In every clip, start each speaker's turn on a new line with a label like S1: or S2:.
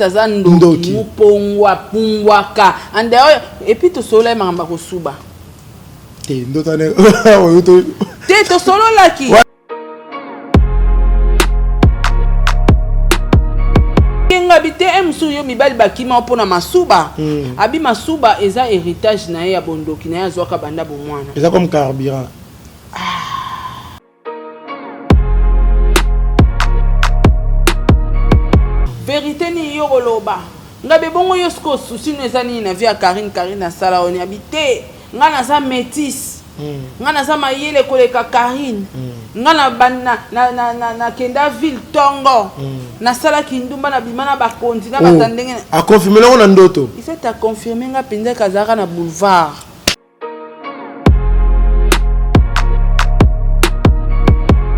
S1: Ivette aza ndoki mupongwa pungwaka and et puis tosolola ye makambo ya kosuba
S2: te ndoto ane
S1: te tosololaki ngabi te eh, mosusu yo mibali bakima mpo na masuba hmm. Abi masuba eza héritage na ye ya bondoki na ye azwaka banda bomwana
S2: eza comme carburant
S1: ah. Verite nini yo koloba ngabi bongo yo sikoyo souci no eza nini na vie ya Carine Carine asala oni abi te nga naza métisse mm. Nga naza mayele koleka Carine mm. Nga na, na, na, na, na, nakenda ville tongo mm. Nasalaki ndumba na bima na bakonzi na bata oh, ndenge
S2: aconfirme nango na ndoto
S1: Ivette aconfirme nga mpenza kazalaka na boulevard.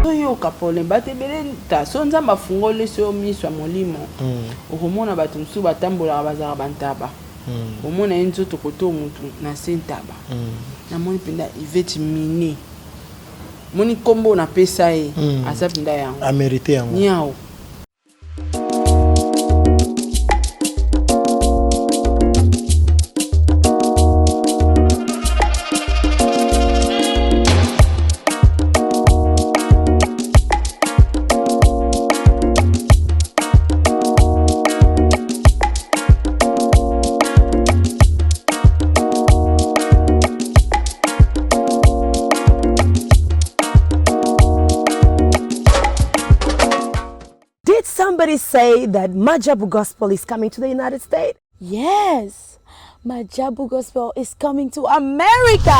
S1: Toyoka problème bato ebele ta so Nzambe afungoli so miso ya molimo mm. Okomona bato mosusu batambolaka bazalaka bantaba mm. Omona ye nzoto koto motu na se ntaba mm. Namoni mpenza Ivete mine moni nkombo napesa ye mm. Aza mpenza yango
S2: amerite yango
S1: niao.
S3: Did somebody say that Majabu Gospel is coming to the United States? Yes, Majabu Gospel is coming to America.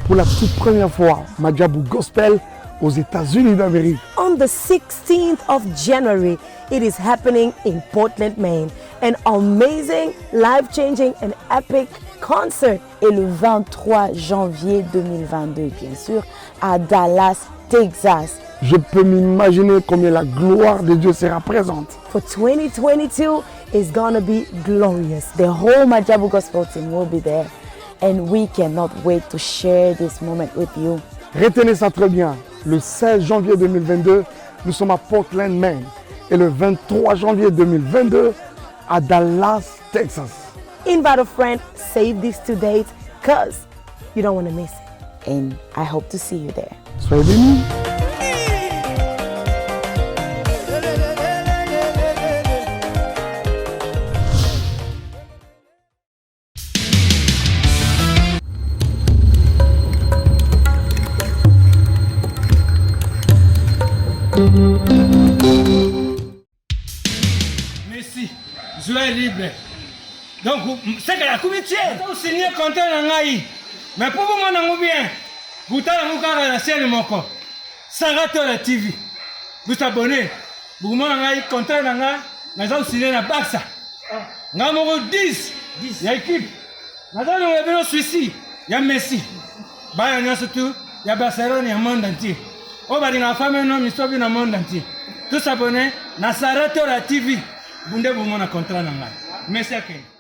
S2: Pour la toute première fois, Majabu Gospel aux États-Unis d'Amérique.
S3: On the 16th of January, it is happening in Portland, Maine. An amazing, life-changing and epic concert.
S4: Et le 23 janvier 2022, bien sûr, à Dallas, Texas.
S2: Je peux m'imaginer combien la gloire de Dieu sera présente.
S3: For 2022 is gonna be glorious.
S4: The whole Majabu Gospel team will be there and we cannot wait to share this moment with you.
S2: Retenez ça très bien. Le 16 janvier 2022, nous sommes à Portland, Maine. Et le 23 janvier 2022, à Dallas, Texas.
S3: Invite a friend, save these two dates, cause you don't want to miss it.
S4: And I hope to see you there.
S2: Soyez bénis.
S5: Messi, joueur libre. Donc, seke akomi tie osigne contrat na ngai mais mpo bomona yango bien botala yango kaka na chaîne moko Sarah Tola TV bosabone bokomona ngai contrat na ngai naza kosigne na Barça ngai moko 10 ya équipe naza longola bino suisi ya Messi bana nyonso tu ya Barcelone ya monde entier oyo balingaka fame no misobi na monde entier tosabone na Sarah Tola TV bunde bomona contrat na ngai Messi akende.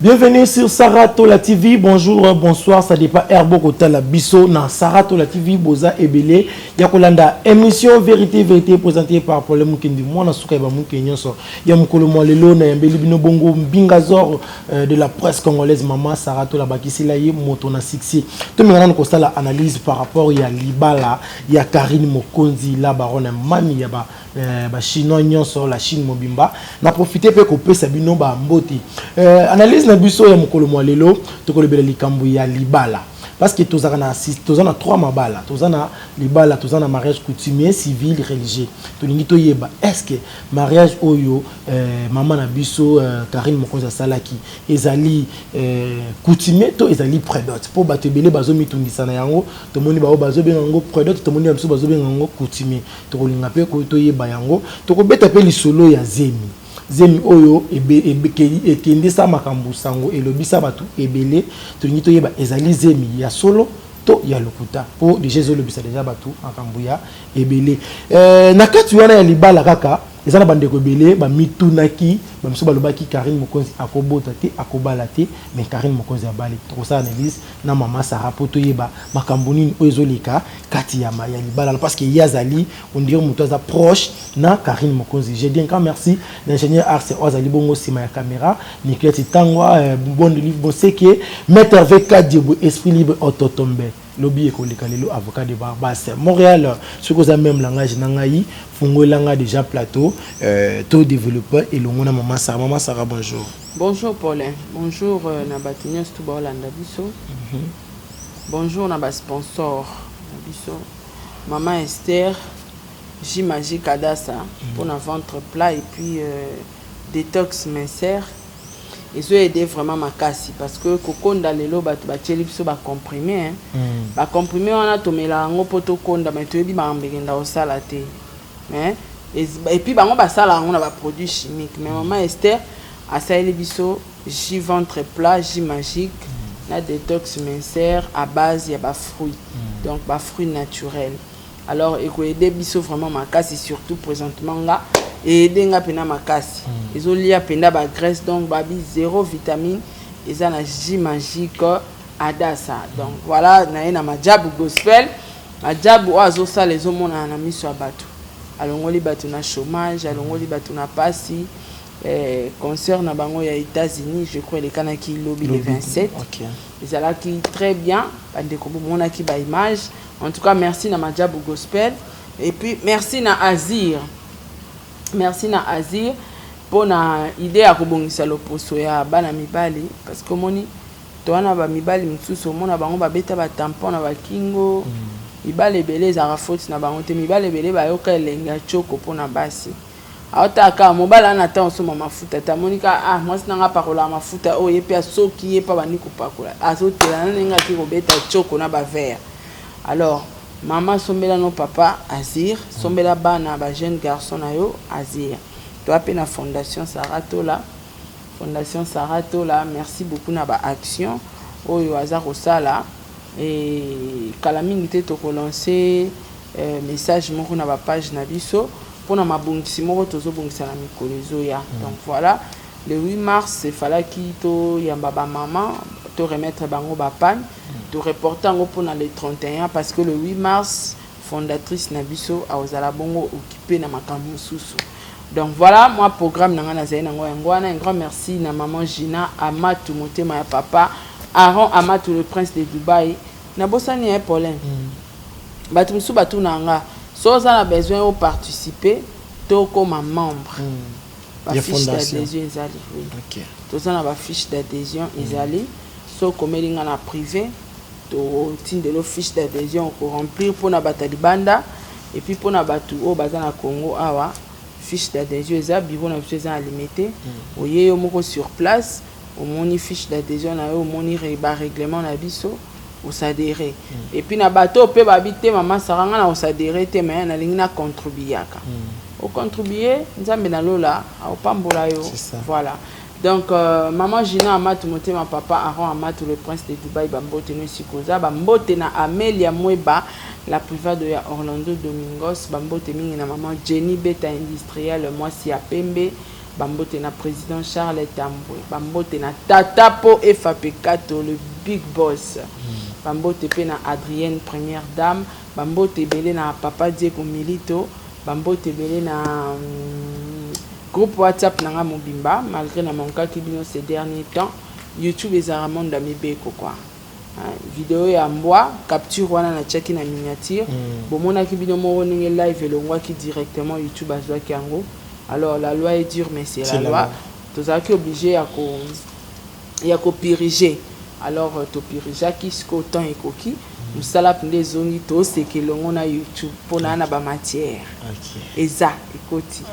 S2: Bienvenue sur Sarah Tola TV. Bonjour, bonsoir, ça dépend Herbo Kotala Biso na Sarah Tola TV Boza Ebele. Ya kolanda émission Vérité Vérité présentée par Paul Mukendi. Mwana suka ba muke nyonso. Ya mukolo mwa lelo na yambeli bino bongo Mbingazor euh, de la presse congolaise mama Sarah Tola bakisila ye moto na succès. Tomeka nanu kosala analyse par rapport ya libala ya Carine Mokonzi la baronne mami ya ba euh, ba chinois nyonso la Chine mobimba. Na profiter pe kopesa bino ba mbote. Euh, analyse na biso ya mokolo mwa lelo tokolobela likambo ya libala. Parce que toza na toza na trois mabala, toza na libala, toza na mariage coutumier, civil, religieux. Tolingi toyeba est-ce que mariage oyo euh, mama na biso euh, Carine Mokonzi asalaki ezali euh, coutumier to ezali prédot mpo bato ebele bazomitungisa na yango tomoni baoyo bazobenga yango prédot tomoni ba biso bazobenga yango coutumier tokolinga mpe toyeba yango tokobeta mpe lisolo ya zemi zemi oyo ekendisa makambo sango elobisa bato ebele tolingi toyeba ezali zemi ya solo to ya lokuta mpo deja ezolobisa deja bato makambo ya ebele euh, na kati wana ya libala kaka. Eza na bandeko ebele bamitunaki, bamisu balobaki Carine Mokonzi akobota te, akobala te, mais Carine Mokonzi abali. Tokosala analyse na mama Sarah po toyeba makambo nini oyo ezoleka kati ya, ya libala parce que ye azali on dirait moto aza proche na Carine Mokonzi. Je dis un grand merci na ingénieur Arce oyo azali bongo nsima ya caméra, Nicolette Tangwa, Bon de Livre Boseke, Maître VK Diebo, Esprit Libre Ototombe. Lobi ekoleka lelo avocat de Barbas Montréal. Soki oza même langage na ngai, fungolanga déjà plateau, to développer elongo na mama Sarah. Mama Sarah, bonjour.
S1: Bonjour Paulin, bonjour na bato nyonso to baolanda biso. Bonjour na basponsor na biso, mama Esther J Magique Adasa mpona ventre plat et puis détox minceur. Ezoaider vraiment makasi parce que kokonda lelo, bato batieli biso bacomprimé, hein. Bacomprimé wana tomela yango mpo tokonda, mais toyebi makambo ekenda kosala te. Mais et puis bango basala yango na baproduit chimique, mais mama Esther asaleli biso jus ventre plat, jus magique na détox minceur à base ya bafruit, donc bafruit naturel. Alors ekoaider biso vraiment makasi, surtout présentement nga eaider nga mpena makasi, ezolia mpenza bagraisse. Donc babi zéro vitamine eza na jus magique Adasa. Donc voilà, na ye na Majabu Gospel. Majabu oyo azosala ezomonana na miso ya bato, alongoli bato na chômage, alongoli bato na pasi. Concert na bango ya États-Unis, je crois elekanaki lobi le 27, ezalaki très bien. Bandeko bomonaki baimage. En tout cas, merci na Majabu Gospel et puis merci na Azir, merci na Azir mpona idée ya kobongisa loposo ya bana mibali, parce que omoni to wana bamibali mosusu, omona bango babeta batampon na bakingo. Mibali ebele ezalaka faute na bango te. Mibali ebele bayoka elenge ya tioko mpona basi. Aotala kaka mobali wana ata osomba mafuta te, amoni kaka: "Ah, mwasi nanga apakolaka mafuta oyo." Ye mpe asoki ye mpe abandi kopakola, azotela na ndenge aki kobeta tioko na bavere. Alors mama, sombela no papa Azir, sombela bana bajeune garçon na yo Azir. Toa mpe na Fondation Saratola. Fondation Saratola, merci beaucoup na baaction oyo aza kosala. E kala mingi te tokolancer message moko na bapage na biso mpona mabongisi moko tozobongisa na mikolo ezoya. Donc voilà, le 8 mars efalaki toyamba bamama, to remettre bango bapane. Toreporte yango mpona le 31 parce que le 8 mars fondatrice na biso akozala bongo occupé na makambo mosusu. Donc voilà, moi programme na ngai nazali nango yango wana. Un grand merci na maman Gina Amatu, motema ya papa Aaron Amatu, le prince de Dubai. Nabosani ya Paulin, bato mosusu batuna nga so oza na besoin oparticiper to okóma membre, bafiche d'adhésion ezali. Oui, toza na bafiche d'adhésion ezali. So okomeli nga na privé, totindela fiche d'adhésion, okoremplir mpona bato ya libanda. Et puis mpona bato oyo baza na Congo awa, fiche d'adhésion eza, bureau na biso eza na Limete. Oye yo moko sur place, omoni fiche d'adhésion na yo, omoni barèglement na biso, oadhérer. Et puis na bato mpe babi te: "Mama Sara, nga na oadhérer te, mais nalingi na contribuaka." Ocontribue, Nzambe na lola aopambola yo. Voilà, donc maman Gina Amatu, motema papa Aaron Amatu, le prince de Dubai, bambote no esika oza. Bambote na Amelia Mweba, la privado ya Orlando Domingos. Bambote mingi na maman Jenny Beta Industriel, mwasi ya pembe. Bambote na président Charles Tambwe. Bambote na tata po Efapekato, le big boss. Bambote mpe na Adrienne, première dame. Bambote ebele na papa Diego Milito. Bambote ebele na groupe WhatsApp na nga mobimba, malgré na mankaki bino ces derniers temps. YouTube ezalaka monde ya mibeko quoi. Video ya mbwa capture wana natiaki na miniature, bomonaki bino moko ndenge live elongwaki directement, YouTube azwaki yango. Alors la loi est dure, mais c'est la loi. Tozalaki obligé ya kopurger. Alors topurgeaki, sikoyo temps ekoki, mosala mpenza ezongi, toseka elongo na YouTube mpona na bamatière eza ekoti.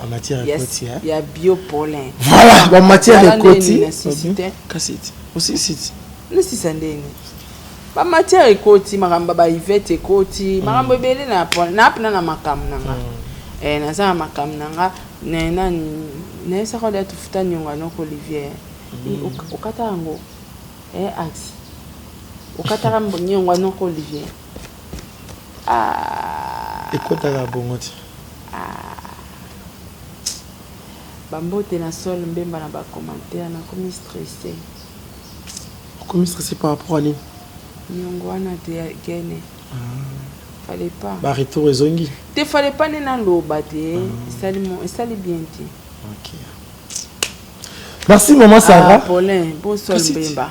S2: Yes,
S1: ya biopolin.
S2: Voilà, bamatière ekoti. Kasi osisi ti.
S1: Nasisa ndeni? Bamatière ekoti, makambo ya baivete ekoti, makambo ebele na napena na makambo na nga. Naza na makambo na nga nani nayesaka olia tofuta niongo ya noko Olivier. Okata yango axe, okataka niongo ya noko Olivier.
S2: Ekotaka bongo ti.
S1: Ba mbote na Sol Mbemba na ba commentaires nakomi stresse.
S2: Okomi stresse par rapport à nini?
S1: Niongo wana te ya gene. Fallait pas.
S2: Ba retour ezongi?
S1: Te fallait pas nde naloba te esali esali bien te.
S2: Ok. Merci maman Sarah.
S1: Ah Paulin, bon Sol Mbemba.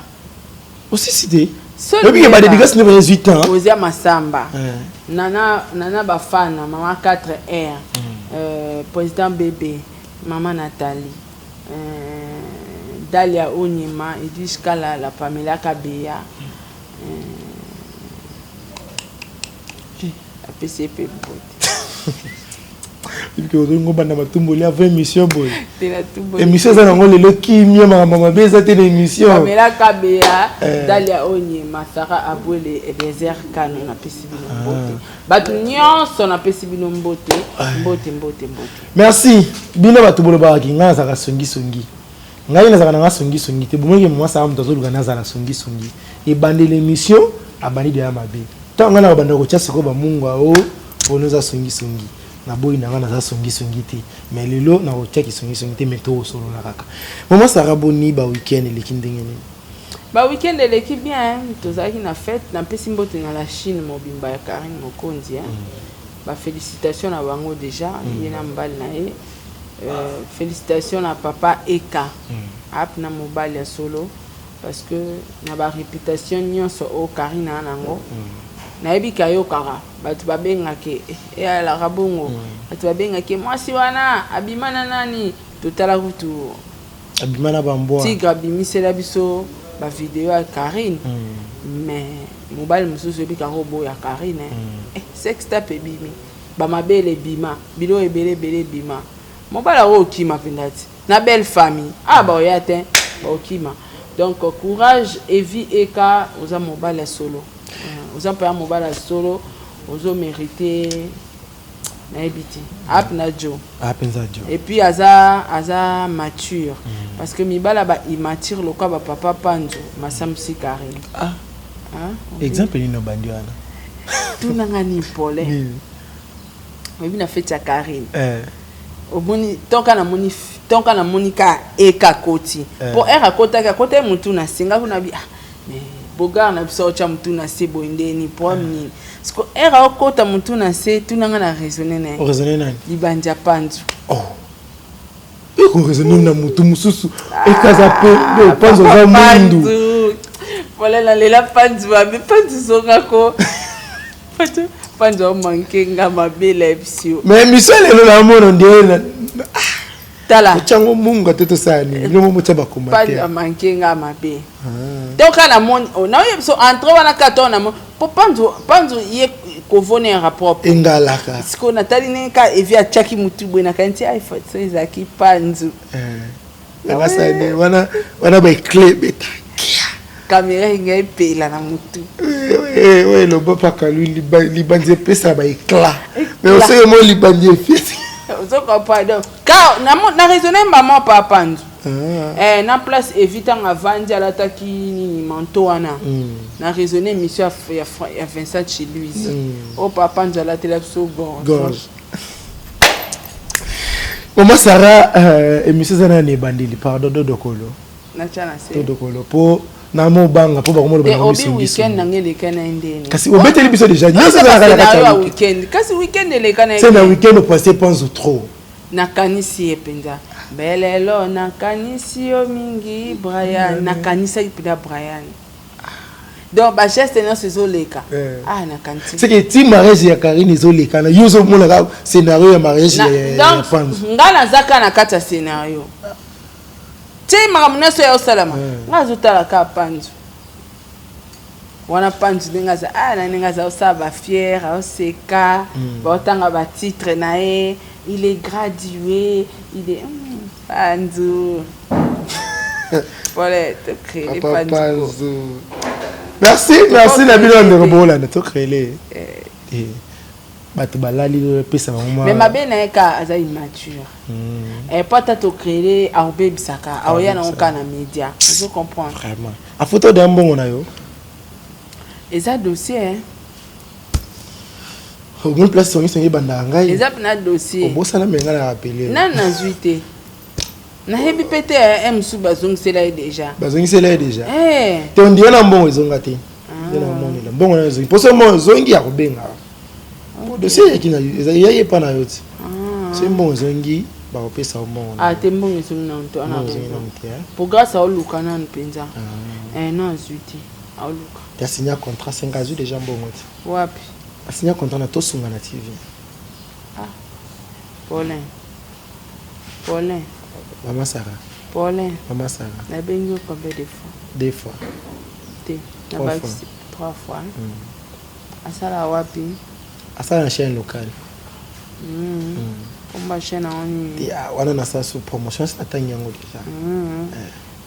S2: Osisi te. Oyebi ke ba dedicace nde ezwi temps.
S1: Ozia Masamba. Nana Nana Bafana, maman 4R. Euh, président bébé, maman Nathalie. Euh, Dalia Onyema, Edwige Kalala, Pamela Kabeya. Euh, apesi ye mpe mbote.
S2: Ebike ozolinga obanda matumboli avant émission boye. Émission eza nango lelo kimia makambo mabe eza te na émission.
S1: Pamela Kabeya, eh. Dalia Onyema, Sarah Abwele, Eliezer Kano napesi bino ah. mbote. Bato nyonso napesi bino mbote, eh. mbote mbote mbote.
S2: Merci. Bino bato bolobaka ki ngai nazalaka songi songi. Ngai nazalaka na ngai songi songi te. Bomoki mama Sarah moto azoluka nazala songi songi. Ebandeli émission abandi deya mabe. Ntango ngai nakobanda kotia sikoyo bamungwa o pona oza songi songi. Naboyi na ngai naza songi songi te. Mais lelo nakotia kisongi songi te mais tokosolola kaka. Maman Sarah boni ba week-end eleki ndenge nini?
S1: Ba week-end eleki bien hein. Tozalaki na fete, napesi mbote na la Chine mobimba ya Carine Mokonzi hein. Ba felicitations na bango dejà ye na mobali na ye. Euh, felicitations na papa Eka. Ap na mobali ya solo parce que na ba reputation nyonso oyo Carine aa nango. Nayebi ke ayokaka bato babengake eyalaka bongo bato babengake mwasi wana abima na nani totala kutu
S2: abima na bambwa
S1: tigre abimisela biso ba video ya Carine mais mobali mosusu oyebi kaka oboya Carine eh, sextape ebimi bamabele ebima biloko ebele ebele ebima mobali ako okima mpenza ti na belle famille ah baoya te baokima donc courage Evi Eka oza mobali ya solo oza mpenza mobali ya solo ozo mérite nayebi te ap na jo
S2: apenza jo
S1: et puis aza aza mature mm. parce que mibala ba immature lokola ba papa panzu masambusi Karine
S2: ah. Hein? Exemple nini obandi wana
S1: tunanga nini pole oyebi na feti ya Karine eh. Omoni tonka namoni tonka namoni ka eka koti eh. Po ere akotaki akotaki mutu na se nga kuna bi ah mais bogar na biso otya mutu na se boye ndeni problème nini siko ere akota mutu na se tunanga na raisonne na
S2: ye
S1: libandi ya panzu
S2: oh. Ekoraisonne na mutu mosusu ekaza pe panzu aza mwindu
S1: pole nalela panzu mabe panzu zongako panzu amanke nga mabe layebisi yo
S2: mais émission lelo namona nde
S1: tala
S2: otyango munga te tosala nini bino motya bacommentaire
S1: amanke nga mabe toka namoni naoyebi so entre wana kaka to namoni po panzu panzu ye kovone ya rapport
S2: engalaka
S1: sikoyo natali ndenge kaka evi atiaki motu boye nakanisi ai so ezalaki panzu
S2: nakasani wana wana baecle beta
S1: kamera engai epela na motu
S2: oyo eloba paka lui libandi epesa baeclat mais osoki mo libandi efiesi
S1: ozo comprendre donc ka na raisonne mama pa panzu ah. Eh, na place evi ntango avandi alataki nini manteau wana mm. na raisonne émission ya, ya, ya Vincent Chiluizi mm. oyo papa panzu alatela biso
S2: gorge mama Sarah euh, émission eza nani ebandeli pardon dodokolo
S1: natya na se
S2: dodokolo mpo na mobanga mpo bakomoloba
S1: na obi weekend nanga eleka na ndeni
S2: kasi obeteli biso déjà nyonso ezalaka na kati
S1: ya weekend kasi weekend eleka na
S2: c'est na weekend opasse panzu trop
S1: nakanisi ye mpenza belelo nakanisi yo mingi Brian nakanisaki mpenza Brian donc bageste nyonso ezoleka ah nakanisi
S2: c'est que ti mariage ya Karine ezoleka na yo ozomona kaka scénario ya mariage ya panzu
S1: nga naza kaka na kati ya scénario ti makambo nyonso ya osalama nga azotala kaka panzu wana panzu ndenge aza ah na ndenge aza osala bafiere aoseka baotanga batitre na ye il est gradué il est panzu pole tocréele
S2: panzu merci merci na bino ndeko bolanda tocréele bato balali epesa bango
S1: mais mabe na ye ka aza immature po ata tocréele akobebisaka aoya nango kaka na média ozo comprendre
S2: vraiment afuta odeya mbongo na yo
S1: eza dossier
S2: omoni place songisongi ebandaka ngai
S1: eza mpena dossier
S2: obosana me ngai na rappele
S1: nani nazwi te. Nayebi pe te eh, mosusu bazongisela ye deja.
S2: Bazongisela ye deja.
S1: Eh.
S2: Te on dirait na mbongo ezonga te. Nde na monela mbongo na ezongi. Poso mbongo ezongi ya kobenga. Po dossier eyaki na ya ye pa na yo ti. Soki mbongo ezongi bakopesa yo mbongo.
S1: Ah te mbongo ezongi na to ana. Po grâce aoluka nanu mpenza. Eh non azwi te. Aoluka.
S2: Te asigna contrat 5 azwi deja mbongo ti.
S1: Wapi?
S2: Asigna contrat na Tosunga na TV.
S1: Ah. Paulin. Paulin.
S2: Maman Sarah.
S1: Paulin.
S2: Maman Sarah.
S1: Nabengi yo combien de fois?
S2: Deux fois.
S1: Te.
S2: Trois fois.
S1: Trois fois. Asala wapi?
S2: Asala na chaîne locale.
S1: Komba chaîne yango nini?
S2: Te, ah, wana nasala sous promotion, si natangi yango déjà.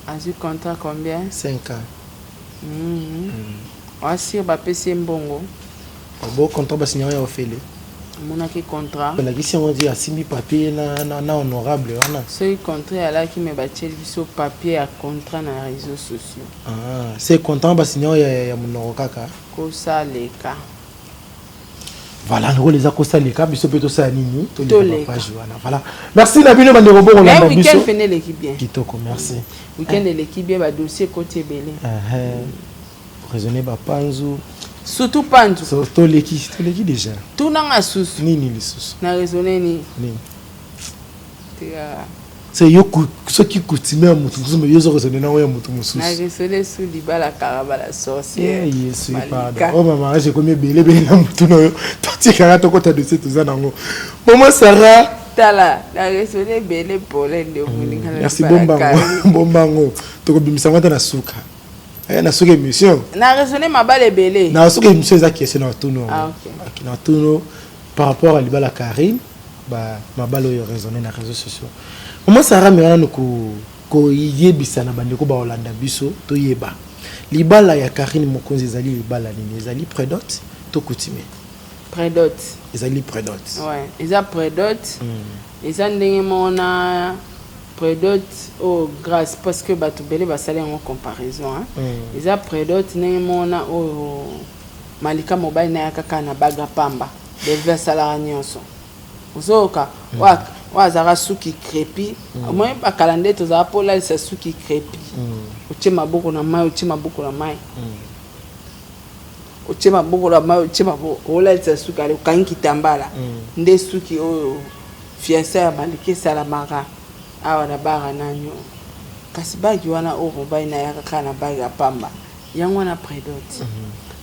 S1: Azwi contrat combien?
S2: 5 ans.
S1: Oasir bapesi ye mbongo.
S2: Bo contrat basinya yango ya ofele.
S1: Amonaki contrat.
S2: Olakisi yango ti asimbi papier na honorable wana.
S1: Soki contrat eyalaki me batieli biso papier ya contrat na réseaux sociaux.
S2: Ah, c'est contrat basinya yango ya monoko kaka.
S1: Kosaleka.
S2: Voilà, lokola eza kosaleka biso mpe tosala nini?
S1: Toleka
S2: page wana. Voilà. Merci na bino bandeko bokolanda biso.
S1: Week-end pene eleki bien.
S2: Kitoko, merci.
S1: Week-end eleki bien, ba dossier ekoti ebele.
S2: Raisonner ba panzu.
S1: Surtout panzu.
S2: So, toleki, toleki déjà.
S1: Tunanga susu.
S2: Nini lisusu?
S1: Na raisonner nini?
S2: Nini?
S1: Tika.
S2: C'est yo soki coutume ya moto mosusu, mais yo ozo raisonner nango ya moto mosusu.
S1: Na raisonner su libala karabala sorcière.
S2: Eh, Yesu, pardon. Oh, mama, mariage ekomi ebele ebele na motu na yo. Totikaka tokota dossier toza nango. Maman Sarah.
S1: Tala, na raisonner ebele pole nde omoninga na
S2: Merci bombango, bombango. Tokobimisa ngo ata na suka. Eh, na suka émission.
S1: Na raisonner mabala ebele.
S2: Na suka émission eza question na tuno.
S1: Ah, okay.
S2: Okay, na tuno par rapport à libala Karine, ba mabala oyo raisonner na réseaux sociaux. Maman Sarah mera nanu ko koyebisa na bandeko ba Hollanda biso toyeba. Libala ya Karine Mokonzi ezali libala nini? Ezali prédot to coutumier?
S1: Prédot.
S2: Ezali prédot.
S1: Ouais, eza prédot. Eza ndenge moko na prédot oyo grâce parce que bato bele basali yango comparaison hein. Eza prédot ndenge moko na oyo Malika mobali na ya kaka na baga pamba. Bellevue asalaka nyonso. Ozoyoka oyo azalaka suki crépi. Omoni bakala nde tozala po olalisa suki crépi. Otie maboko na mai, otie maboko na mai. Otie maboko na mai, otie maboko, olalisa suki ale okangi kitambala. Nde suki oyo fiancé ya Malika esalamaka awa na bara nani oyo. Kasi bagi wana oyo mobali na ya kaka na bagi ya pamba. Yango wana prédot.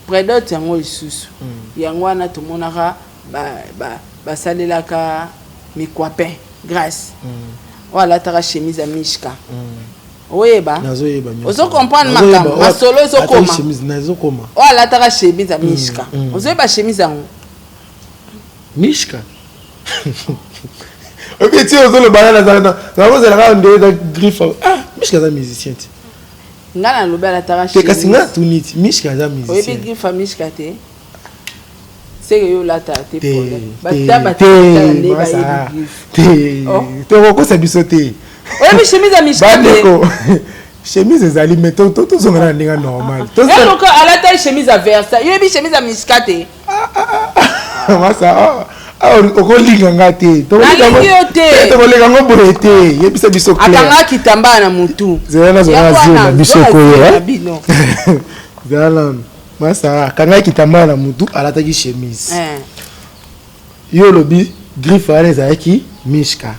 S1: Prédot yango lisusu. Yango wana tomonaka basalelaka mikwapin grâce. Oyo alataka chemise ya Mishka. Oyeba? Ozo comprendre makambo, masolo ezokoma. Oyo alataka chemise ya Mishka. Ozoyeba chemise yango?
S2: Mishka. Ok, ti ozoloba na na na ozala kaka nde eza griffe. Ah, Mishka aza musicien ti.
S1: Nga nalobi alataka
S2: chemise. Te kasi nga natuni ti Mishka aza musicien.
S1: Oyebi griffe ya Mishka te? Seke yo olataka te problème. Bata
S2: bata
S1: nde bayebi griffe.
S2: Te. Te okokosa biso te.
S1: Oyebi chemise ya Mishka te?
S2: Bandeko. Chemise ezali mais tozonga na ndenge normal.
S1: Eluka alata chemise ya Versailles. Oyebi chemise ya Mishka te?
S2: Masa, okolinga nga te.
S1: Nalingi yo te.
S2: Tokoleka ngo boye te. Yebisa biso
S1: clair. Akanga kitambala na mutu.
S2: Zela na zona zela biso koye. Zela na Masa, akanga kitambala na mutu, alataki chemise. Yo olobi griffe wana ezalaki Mishka.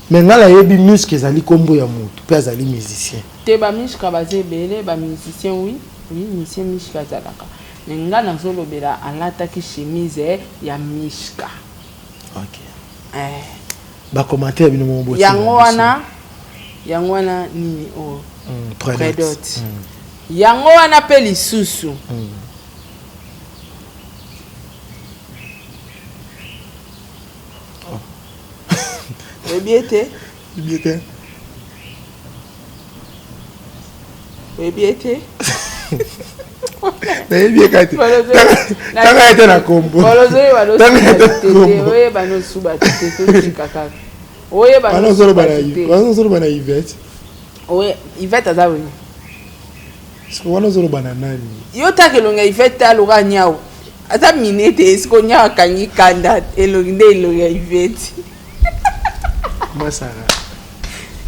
S2: Mais nga nayebi Mishka ezali kombo ya mutu pe azali musicien.
S1: Te ba Mishka baza ebele ba musicien oui, oui musicien Mishka azalaka. Mais nga nazolobela alataki chemise ya Mishka.
S2: Ok. Eh. Ba commentaire bino moko botia.
S1: Yango wana yango wana nini oyo? Prédot. Yango wana pe lisusu. Oyebi ye te?
S2: Oyebi ye te?
S1: Oyebi ye te?
S2: Nayebi ye kaka te. Tanga ye te na kombo.
S1: Oyeba nosuba te totika kaka. Oyeba
S2: Wana ozoloba na Yvette.
S1: Yvette aza wini?
S2: Siko wana ozoloba na nani?
S1: Yo taka elongi ya Yvette aluka nyau. Aza mine te siko nyau akangi kanda elongi nde elongi ya Yvette.
S2: Masara.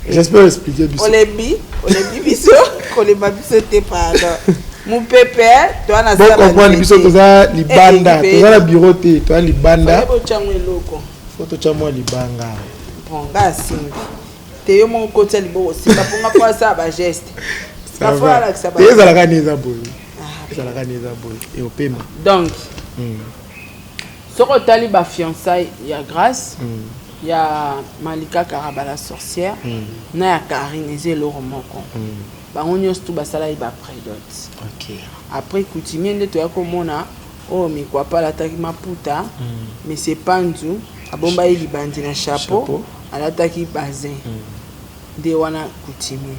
S2: J'espère expliquer biso.
S1: Olebi, olebi biso, kolemba biso te, pardon. Mopepe toa na
S2: Bo comprendre biso, toza libanda, toza na bureau te, toza libanda.
S1: Botyango eloko.
S2: Fo totya mwa libanga.
S1: Bon, nga asimbi te, yo moko kotia liboko, simba mponga mpo asala bageste.
S2: Ça va. Te, ezalaka ni eza boye, ezalaka ni eza boye, eopema.
S1: Donc soki otali bafiançailles ya Grâce, ya Malika Karaba la sorcière, na ya Karine, eza eloko moko. Bango nyonso tu basalaki baprédot. Après coutumier nde toya komona oyo Mikwapa alataki maputa, monsieur Panzu abombaki libandi na chapeau.
S2: Chapeau.
S1: Alataki bazin nde wana coutumier,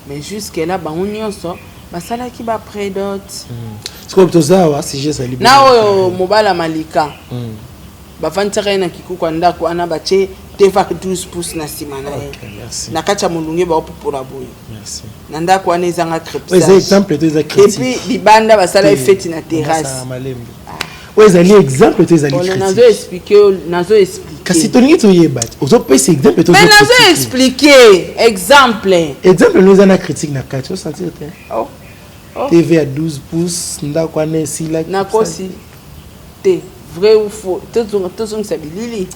S1: mais jusque là bango nyonso basalaki baprédot.
S2: Sikoyo toza awa, sujet ezali
S1: na oyo mobali ya Malika, bafandisaka ye na kikuku ya ndako wana, batie tevac 12 pouces na nsima na ye.
S2: Ok, merci.
S1: Na kati ya molunge, baopupola boye.
S2: Merci.
S1: Na ndako wana ezanga
S2: Oyo eza exemple to eza critique?
S1: Et puis libanda basala ye feti na terrasse.
S2: Masala malembe. Oyo ezali exemple to ezali
S1: Polo, nazo
S2: critique?
S1: expliquer, nazo expliquer.
S2: Kasi tolingi toyeba te, ozopesa exemple to
S1: Mais nazo
S2: ozocritiquer?
S1: expliquer exemple.
S2: Exemple no eza na critique na kati, osentir te?
S1: Oh. Oh.
S2: TV ya 12 pouces, ndako wana esilaki.
S1: Nakosi te, vrai ou faux? Tozongisa bilili.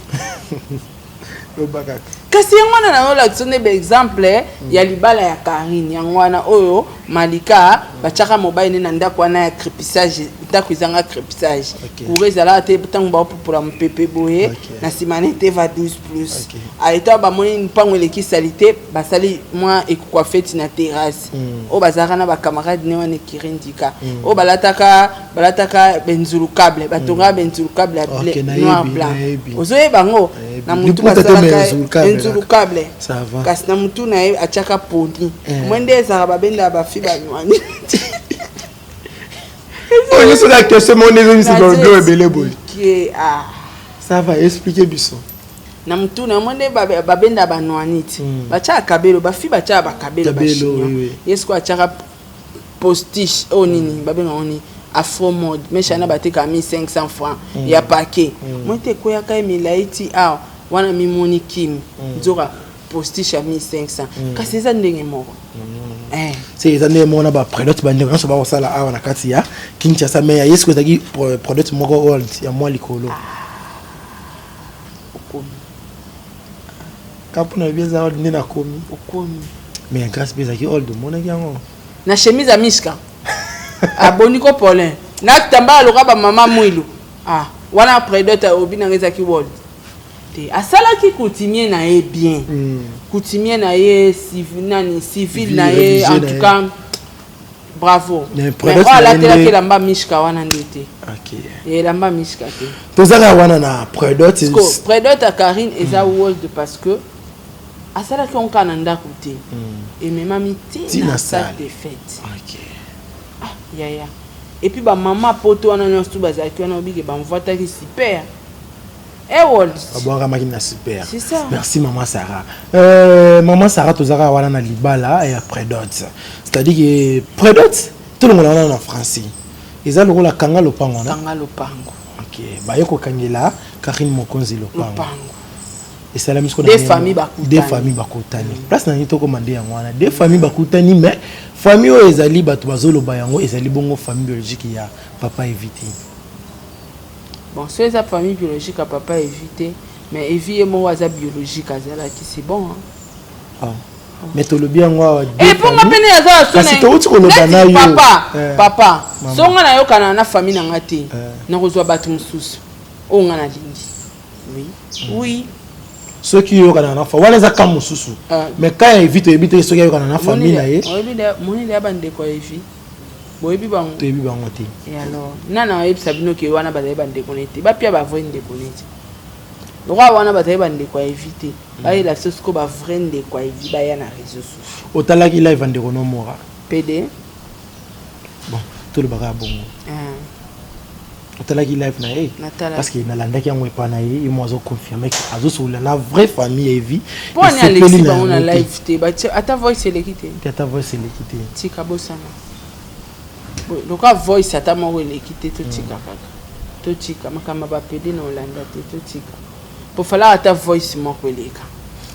S2: Loba kaka.
S1: Kasi yango wana nazolakisa nde baexemple ya libala ya Karine. Yango wana oyo Malika batiaka mobali nde na ndako wana ya crépissage, ndako ezanga crépissage, courant ezalaka te, ntango baopupola mopepe boye, na nsima ne teva 12 plus. Aeta bamoni mpango eleki sali te, basali mwa ekukwa feti na terrasse. Oyo bazalaka na bacamarade ne wana, ekiri ndika oyo balataka benzulu câble, batongaka benzulu câble ya
S2: Ok, nayebi,
S1: noir blanc.
S2: Nayebi.
S1: Ozoyeba yango?
S2: Nayebi.
S1: Na mutu
S2: Liputa te, mais
S1: basalaka
S2: nzulu câble
S1: enzulu
S2: kaka.
S1: câble.
S2: Ça va.
S1: Kasi na mutu na ye atiaka poni mwe nde ezalaka, babendaka bafi banywani.
S2: Oyo nyonso na question moko nde ezongisi babilo ebele boye.
S1: Expliquer, ah.
S2: Ça va, explique biso.
S1: Na mutu na mwe nde babendaka banwani ti batiaka kabelo, bafi batiaka bakabelo.
S2: Kabelo,
S1: Bachignon.
S2: oui.
S1: Ye sikoyo atiaka postiche oyo nini babengaka nini, afro mode meshana, batekaka 1500 francs ya paquet. Mwe te ekweyaka ye milai ti awa wana, mimoni kimi nzoka postiche ya 1500, kasi eza ndenge moko. Eh.
S2: Se eza ndenge moko na baprédot bandeko nyonso bakosala awa na kati ya Kinshasa, mais ya ye sikoyo ezalaki prédot moko old ya mwa likolo.
S1: Okomi.
S2: Ka mpona yebi eza old nde nakomi.
S1: Okomi.
S2: Mais ya Grâce mpe ezalaki old, omonaki yango.
S1: Na chemise ya Mishka aboni ko Paulin na tamba aloka bamama mwilu. Ah, wana prédot obi nanga ezalaki world te, asalaki coutumier na ye bien, coutumier na ye nani, civil na ye.
S2: Religieux
S1: En
S2: na
S1: tout
S2: ye.
S1: cas bravo.
S2: Mais
S1: Mais
S2: prédot
S1: oyo
S2: na ye
S1: alatelaki elamba Mishka wana nde te. Elamba Mishka te.
S2: Tozaka wana na prédot.
S1: Prédot ya Karine eza world parce que asalaki yango kaka na ndako te, ememami
S2: Ti
S1: ntina
S2: na
S1: salle
S2: salle.
S1: de fête. Ah, yaya, et puis bamama poto wana nyonso tu bazalaki wana, obike bamvwataki super ewold.
S2: Babwakamaki na super.
S1: C'est ça.
S2: Merci mama Sarah. Mama Sarah, tozaka wana na libala ya prédot, c'est-à-dire que prédot tolongola wana na français eza lokola kanga lopango na
S1: Kanga lopango.
S2: Ok, baye kokangela Karine Mokonzi lopango.
S1: Lopango.
S2: Esalami sikoyo
S1: Deux
S2: famille
S1: familles bakutani.
S2: Deux familles bakutani, place na nini tokoma nde yango wana, deux familles bakutani, mais famille oyo ezali bato bazoloba yango ezali bongo famille biologique ya papa Evite.
S1: Bon, so eza famille biologique ya papa Evi te, mais Evi ye moko aza biologique, azalaki, c'est bon, hein?
S2: Ah. Mais tolobi yango awa, deux
S1: Eponga
S2: familles.
S1: pene aza.
S2: Kasi touti koloba na yo.
S1: Papa. Papa.
S2: Mama.
S1: So nga nayokana na famille na nga te, nakozwa bato mosusu oyo nga nalingi, oui.
S2: Soki oyokana na fa wana eza ka mosusu.
S1: Ah.
S2: Mais ka ya Evi toyebi te soki ayokana na famille na ye.
S1: Monele ya bandeko ya Evi, boyebi bango?
S2: Toyebi bango te.
S1: Et alors nana oyebisa bino ke wana bazali bandeko na ye te, bapia bavrai ndeko neti lokwa wana bazali bandeko ya Evi te, bayela biso sikoyo bavrai ndeko ya Evi, baya na réseau sociaux.
S2: Otalaki live ya ndeko nomora?
S1: Pd.
S2: Bon, tolobaka ya bongo.
S1: Ah.
S2: Otalaki live na ye?
S1: Natalaki.
S2: Parce que nalandaki yango epa na ye, ye mo azoconfirme ke azosolola na vraie famille ya Evi.
S1: Mpo ani
S2: Esepeli
S1: alekisi
S2: na
S1: bango na
S2: yango te.
S1: live te, ata voice eleki te.
S2: Te, ata voice eleki te.
S1: Tika, bosana. Lokola voice ata moko eleki te, totika kaka, totika makambo ya bapede na olanda te, totika po falaka ata voice moko eleka.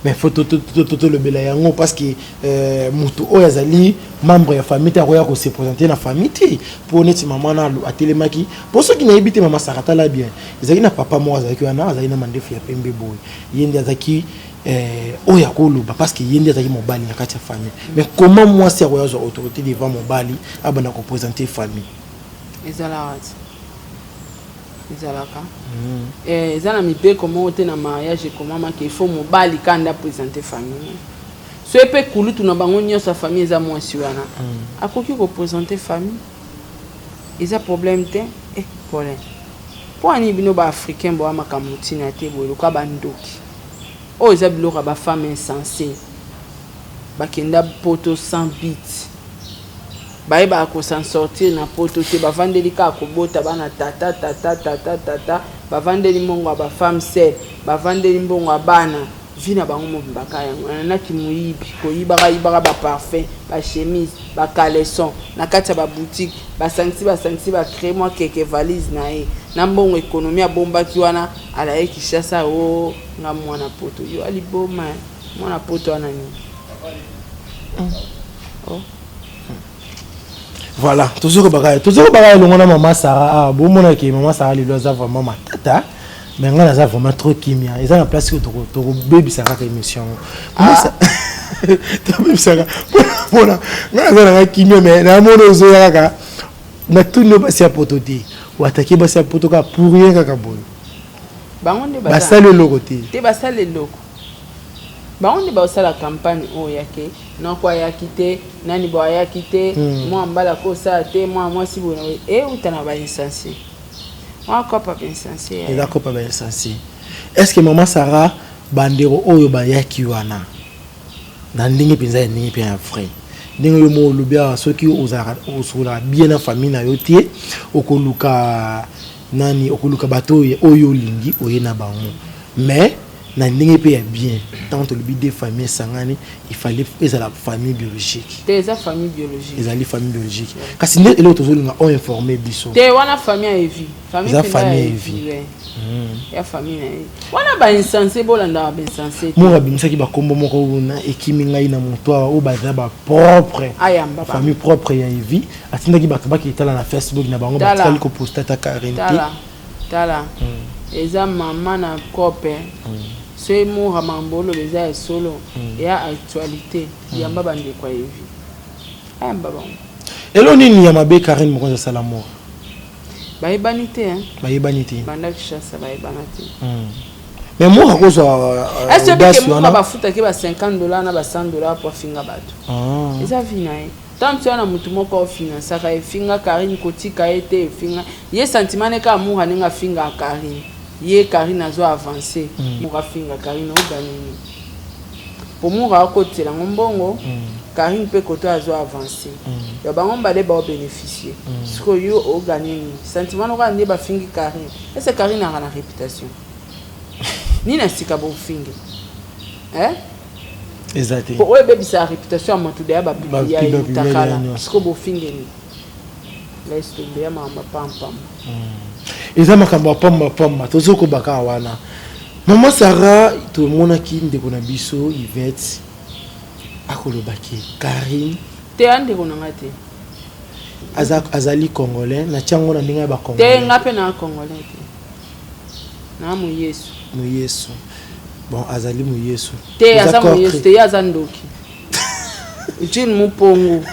S2: Mais faut tolobela yango parce que euh, motu oyo azali membre ya famille te akoya kose présenter na famille te mpo neti mama na atelemaki mpo soki nayebi te mama Sara tala bien ezalaki na papa moko azalaki wana azalaki na mandefu ya pembe boye ye nde azalaki eh, oyo akoloba parce que ye nde azalaki mobali na kati ya famille. Mais comment mwasi akoya azwa autorité devant mobali abanda koprésenter famille?
S1: Ezalaka ti ezalaka eh, eza na mibeko moko te na mariage ekomamaki il faut mobali ka nde aprésente famille. Soki mpe kulutu na bango nyonso ya famille eza mwasi wana, akoki koprésente famille, eza problème te. Eh, problème mpo ani bino baafricain boya makambo ntina te boye loka bandoki. Oyo eza biloko ya bafemme insensé bakenda poto sans but, bayebaka kosan sortir na poto te, bavandeli kaka kobota bana tata tata tata tata, bavandeli mbongo ya bafemme seules, bavandeli mbongo ya bana. Vie na bango mobimba kaka yango wana naki moyibi, koyibaka yibaka baparfum, bachemise, bacaleçon na kati ya baboutique. Basangisi basangisi, bacrée mwa keke valise na ye na mbongo économie abombaki wana, alaye Kinshasa. O nga mwana poto, yo aliboma mwana poto wana nini? Oh.
S2: Voilà, tozokobaka elongo na mama Sara. Ah, bomonaki mama Sara lelo aza vraiment matata, mais ngai naza vraiment trop kimia. Eza na place oyo tokobebisa kaka émission yango, tobebisaka mpona ngai naza nanga kimia, mais namona ozoya kaka natuni yo basi ya poto te, oatake basi ya poto kaka pour rien kaka boye.
S1: Bango nde
S2: basali eloko te.
S1: Te, basali eloko. Bango nde baosala campagne oyo yake noko ayaki te, nani bo ayaki te, mwa mbala kosala te, mwa mwasi boye na boye. Euta na bainsensé mwa kopa bainsensé.
S2: Eza kopa bainsensé. Est ce que mama Sara, bandeko oyo bayaki wana na ndenge mpenza ya ndenge mpe ya vrai, ndenge yo mo olobi awa, soki ozalaka osololaka bien na famille na yo te, okoluka nani? Okoluka bato oyo oyo olingi oye na bango, mais na ndenge mpe ya bien. Ntango tolobi deux famille esangani, il fallait ezala famille biologique.
S1: Te, eza famille biologique.
S2: Ezali famille biologique, kasi nde eloko tozolinga oinforme biso.
S1: Te, wana famille ya Evi.
S2: Famille eza famille ya Evi.
S1: Ouais. Ya famille na ye wana, bainsensé, bolandaka bainsensé te.
S2: Moko abimisaki bakombo moko kuna ekimi ngai na moto awa, oyo baza bapropre.
S1: Ayamba.
S2: Famille propre ya Evi atindaki bato baketala na Facebook na bango.
S1: Tala.
S2: Batikali koposta ata Karine te.
S1: Tala, tala, eza mama na cope. So emura mambo oloba eza ya solo, eya actualité. Yamba bandeko ya Evi, ayamba bango.
S2: Elo nini ya mabe Karine Mokonzi asala mora?
S1: Bayebani te, hein?
S2: Bayebani te.
S1: Banda Kinshasa bayebana te.
S2: Mais mora akozwa
S1: est-ce
S2: audace
S1: que mura
S2: wana.
S1: Bafutaki ba 50 $ na ba 100 $ po afinga bato.
S2: Ah.
S1: Eza vie na ye. Ntango mosu wana motu moko ofinansaka efinga Karine, kotika ye te, efinga ye sentiment ne kaka mura ndenge afingaka Karine. Ye Karine azo avance, mura afinga Karine, ogane nini? Po mura akotela yango mbongo, Karine mpe koto azo avance, ya bango mbale baobénéficie. Sikoyo yo ogane nini? Sentiment no kaka nde bafingi Karine. Ese Karine aka na réputation nini na sika bofingi, eh?
S2: Eza te.
S1: Po oyo ebebisaka réputation ya moto deya bapublia ye.
S2: Bapublia
S1: mutakala
S2: nyonso.
S1: Sikoyo bofingeli, laisse tomber, ya makambo ya pampamba.
S2: Eza makambo ya pamba pamba. Tozokoba kaka wana, mama Sara. Tomonaki ndeko na biso Ivete akolobaki Karine.
S1: Te, ya ndeko na nga te.
S2: Aza, azali congolais, natia yango na ndenge ya
S1: te.
S2: Bacongolais.
S1: Nga mpe na congolais te, na moyesu.
S2: Moyesu, bon, azali moyesu.
S1: Te.
S2: Eza
S1: Aza
S2: corps
S1: moyesu te, ye aza ndoki Jean Mupongu,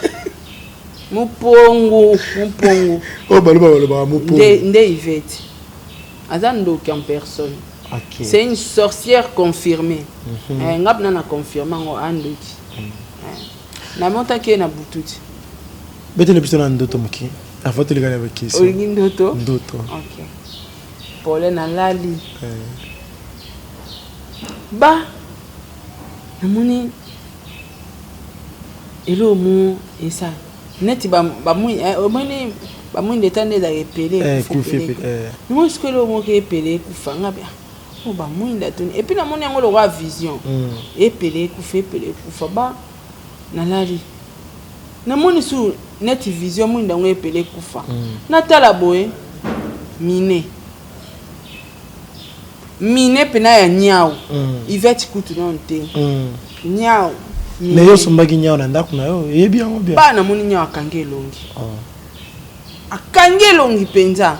S1: Mupongu, Mupongu.
S2: Oyo baloba balobaka mopongo.
S1: Nde Ivete aza ndoki en personne. C'est une sorcière confirmée. Eh, nga mpena na confirme yango, andoki. Eh, namotaki ye na butu ti.
S2: Betele biso na ndoto moke avant toleka na baquestion.
S1: Olingi ndoto?
S2: Ndoto.
S1: Ok, pole nalali ba namoni eloko mo esa neti omoni bamwinda eta nde ezalaka epele.
S2: Eh,
S1: ekufa.
S2: Ekufi.
S1: Epele.
S2: Epele, eh.
S1: Namoni sikoyo eloko moko epele ekufa. Nga be o bamwinda toni, et puis namoni yango lokola vision. Epele ekufa, epele ekufa. Ba nalali, namoni su neti vision, mwinda yango epele ekufa. Natala boye mine. Mine pena ya niau. Yvette kutu nanu te. Niau.
S2: Mais yo osombaki niau na ndako na yo, oyebi yango bien.
S1: Ba namoni niau akangi elongi. Oh. Akangi elongi penza.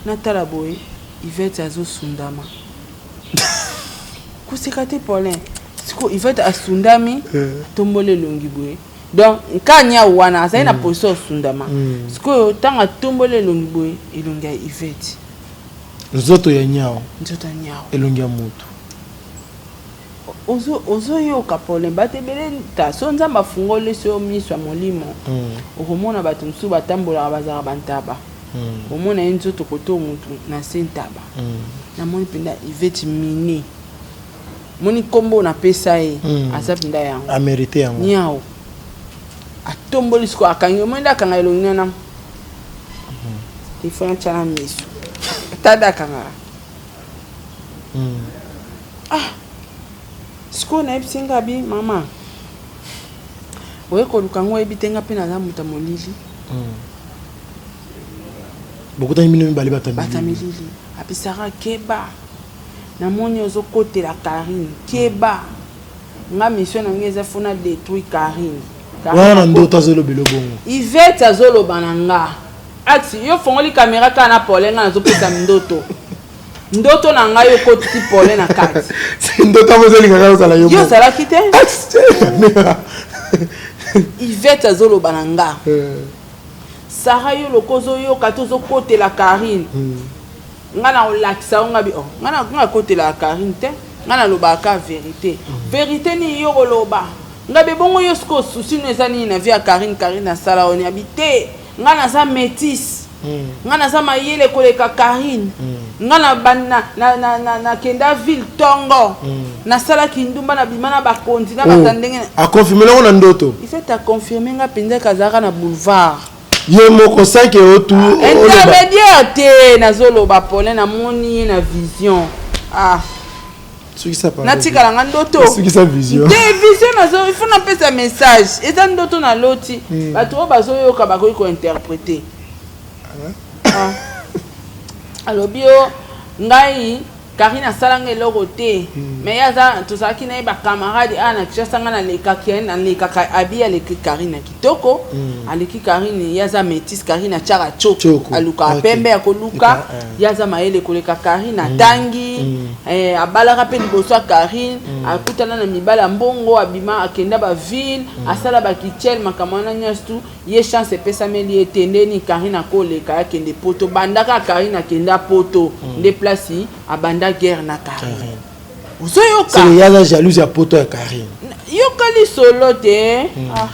S1: Natala boye Yvette azosundama. Koseka te Paulin. Siko Yvette asundami, atomboli elongi boye. Donc ka niau wana azali na position osundama. Sikoyo ntango atomboli elongi boye, elongi ya Yvette.
S2: Nzoto ya niau.
S1: Nzoto ya niau.
S2: Elongi ya mutu.
S1: Ozo ozo yoka problème bato ebele ta so Nzambe afungoli so miso ya molimo okomona bato mosusu batambolaka bazalaka bantaba omona ye nzoto koto mutu na se ntaba namoni mpenza Yvette mine moni nkombo napesa ye aza mpenza yango
S2: amerite yango
S1: niau atomboli sikoyo akangi omoni nde akanga elongi nana telefone atya na miso tada akangaka. Ah sikoyo nayebisi nga bi mama oye koluka ngo oyebi te nga mpe naza moto ya molili.
S2: Bokutani bino mibale bato
S1: ya milili. Abisaka keba namoni ozokotela Karine keba nga mission na nga eza fona détruire Karine.
S2: Wana na ndoto azolobela bongo.
S1: Yvette azoloba na nga Axe yo fongoli camera kaka na Paulin nga nazopesa ndoto. Ndoto na ngai okotisi Paulin na kati.
S2: Ndoto yango ezolingaka ozala yo.
S1: Yo ozalaki te? Yvette azoloba na nga. Sarah yo loko ozoyoka te ozokotela Karine. Nga na olakisa yo nga bi oh nga na nga kotelaka Karine te. Nga nalobaka ka verite. Verite nini yo koloba? Nga be bongo yo sikoyo souci no eza nini na vie ya Karine? Karine asala yo nini? Abi te. Nga naza metisse. Nga naza mayele koleka Karine. Nga na ba na na na na nakenda ville tongo. Nasala kindumba na bima na bakonzi na bato ya ndenge.
S2: A confirmer ngo na ndoto.
S1: Il fait a confirmer nga penza ke azalaka na boulevard.
S2: Ye moko sans que otu
S1: intermédiaire te nazoloba Paulin namoni ye na vision. Ah. Natikala nga ndoto.
S2: Sukisa vision.
S1: Te vision nazo il faut napesa message. Eza ndoto na loti. Bato oyo bazoyoka bakoki ko interpreter. Ah. Alobi yo ngai Karine asala nga eloko te. Mais ye aza tozalaki na ye ba camarade awa na Kinshasa nga nalekaki ye nalekaka abi aleki Karine na kitoko. Aleki Karine ye aza métisse Karine atiaka tchoko alukaka pembe ya koluka ye aza mayele koleka Karine atangi abalaka pe liboso ya Karine akutana na mibali ya mbongo abima akenda ba ville asala ba kitchel makambo wana nyonso tu ye chance epesameli ye te nde nini Karine akoleka akende poto banda kaka Karine akenda poto nde place abanda guerre na Karine ozoyoka
S2: ye aza jalouse ya poto ya Karine
S1: yoka lisolo te. Ah.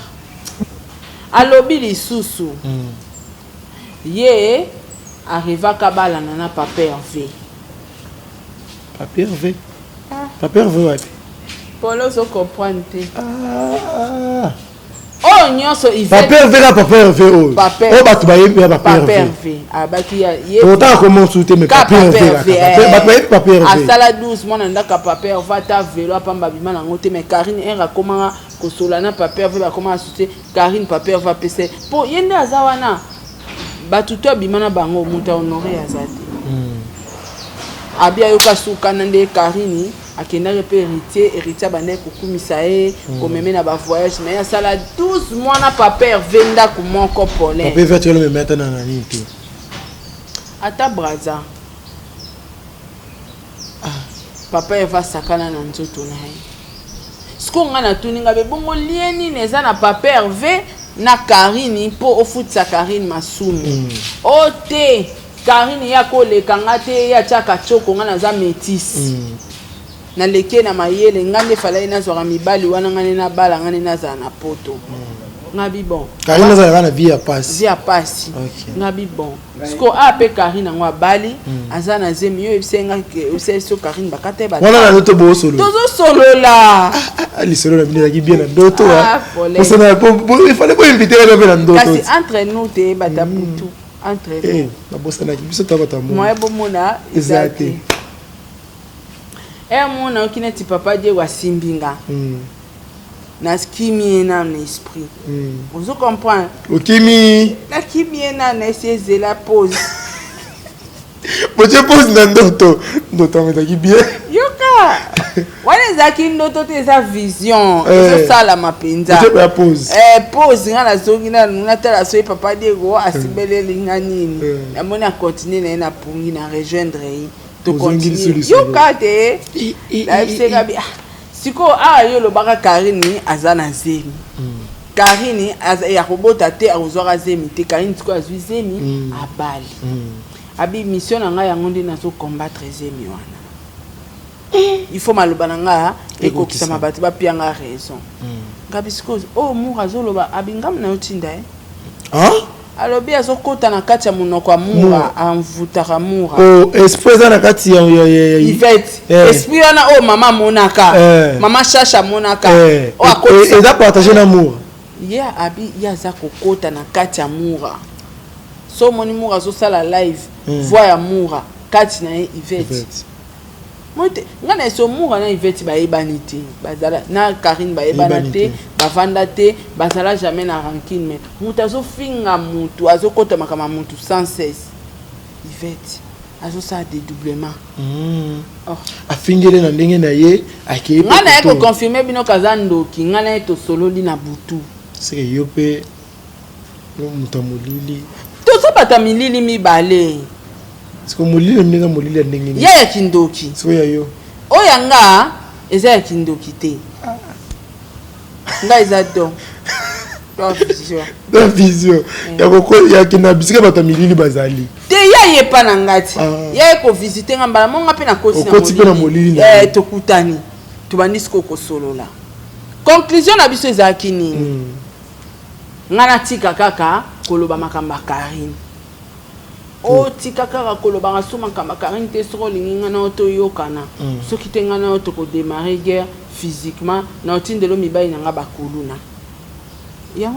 S1: Alobi lisusu ye arrivaka abalana na papa Herve.
S2: Papa Herve? Papa Herve wapi?
S1: Polo ozo comprendre te. Ah. Oyo nyonso
S2: Yvette. Papa Herve ka papa Herve oyo. Oyo bato bayebi ya papa
S1: Herve. Papa Herve abaki ya
S2: ye. Totaka comment su te mais papa Herve kaka. Bato bayebi papa Herve.
S1: Asala 12 mois na ndako ya papa Herve ata velo apamba abima nango te mais Karine heure akomaka kosola na papa Herve bakoma associé Karine papa Herve apesa ye po ye nde aza wana bato to abima na bango moto ya honore aza te. Abi ayoka suka na nde Karine akendaki mpe héritier héritier abandaki kokumisa ye komeme na ba voyage mais asala 12 mois na papa Herve ndako moko Paulin.
S2: Papa Herve atikala meme ata na nini te.
S1: Ata Brazza. Papa Herve asakana na nzoto na ye. Sikoyo nga natuni nga be bongo lien nini eza na papa Herve na Karine po ofutisa Karine masumu? Oh te Karine ye akoleka nga te ye atiaka tshoko nga naza metisse naleki ye na mayele nga nde falaki nazwaka mibali wana nga nde nabala nga nde nazala na poto nga bi bon
S2: Karine azalaka na vie ya pasi
S1: vie ya pasi nga bi bon sikoyo awa mpe Karine yango abali aza na zemi yo oyebisa nga oyebisa biso Karine bakata ye
S2: wana na ndoto bosolola
S1: tozosolola
S2: lisolo na bino ezalaki bien na ndoto ifale boinvite wana mpe na ndoto
S1: kasi entre nous te bata butu entre nous
S2: nabosanaki biso ta bato ya
S1: moyen bomona eza te ere mona oki neti papa Diego asimbi nga nakimi ye nanu na esprit ozo comprendre
S2: okimi
S1: nakimi ye nanu na esi ezela pause
S2: botie pause na ndoto. Ndoto yango ezalaki bien.
S1: Yoka, wana ezalaki ndoto te, eza vision. Ezosalama mpenza.
S2: Ya pause.
S1: Pause, nga nazongi nanu natala soki papa Diego asimbeleli nga nini. Namoni acontinue na ye na pongi, na rejoindre ye, tocontinue. Yoka te, nayebiseka bi: "Ah, sikoyo awa yo olobaka Karine aza na zemi, Karine ya kobota te, akozwaka zemi te. Karine sikoyo azwi zemi, abali." Abi mission na ngai yango nde nazocombattre zemi wana. Il faut maloba na ngai ekokisama, bato bapianga raison. Ngabi sikoyo oyo Mour azoloba, abi ngamu na yo tinda ye. Alobi azokɔta na kati ya monoko ya Mura, amvutaka Mura.
S2: Oh, esprit eza na kati ya
S1: Ivete. Esprit wana oyo mama amonaka, mama Shasha amonaka.
S2: Eza partage na Mura.
S1: Ye abi ye aza kokɔta na kati ya Mura. So omoni Mura azosala live, voix ya Mura kati na ye Ivete. Mote ngai na eso Mura na Ivete bayebani te, bazala na Karine bayebana te, bavanda te, bazala jamais na rancune. Mais moto azofinga motu, azokɔta makambo ya motu sans cesse. Ivete azosala dédoublement.
S2: Oh. Afingeli na ndenge na ye, akei.
S1: Ngai na ye koconfirme bino kaza ndoki. Ngai na ye tosololi na butu.
S2: Seke yo mpe moto ya molili.
S1: Tozobata milili mibale.
S2: Siko molili ndenge, molili ya ndenge nini?
S1: Ya ya kindoki.
S2: Siko ya yo?
S1: Oyo ya nga eza ya kindoki te, nga eza don, vision.
S2: Na vision ya kenda bisika bato ya milili bazali.
S1: Te, ya ye epa na nga ti. Ya ye kovisite nga mbala monga mpe nakoti.
S2: Okoti mpe na molili.
S1: Tokutani, tobandi sikoyo kosolola. Conclusion na biso ezalaki nini? Nga natika kaka koloba makambo ya Karine. Otika kaka kolobaka so makambo ya Karine te. Soki olingi nga na yo toyokana, soki te nga na yo tokodémarre guerre physiquement na otindelo mibali na nga bakuluna.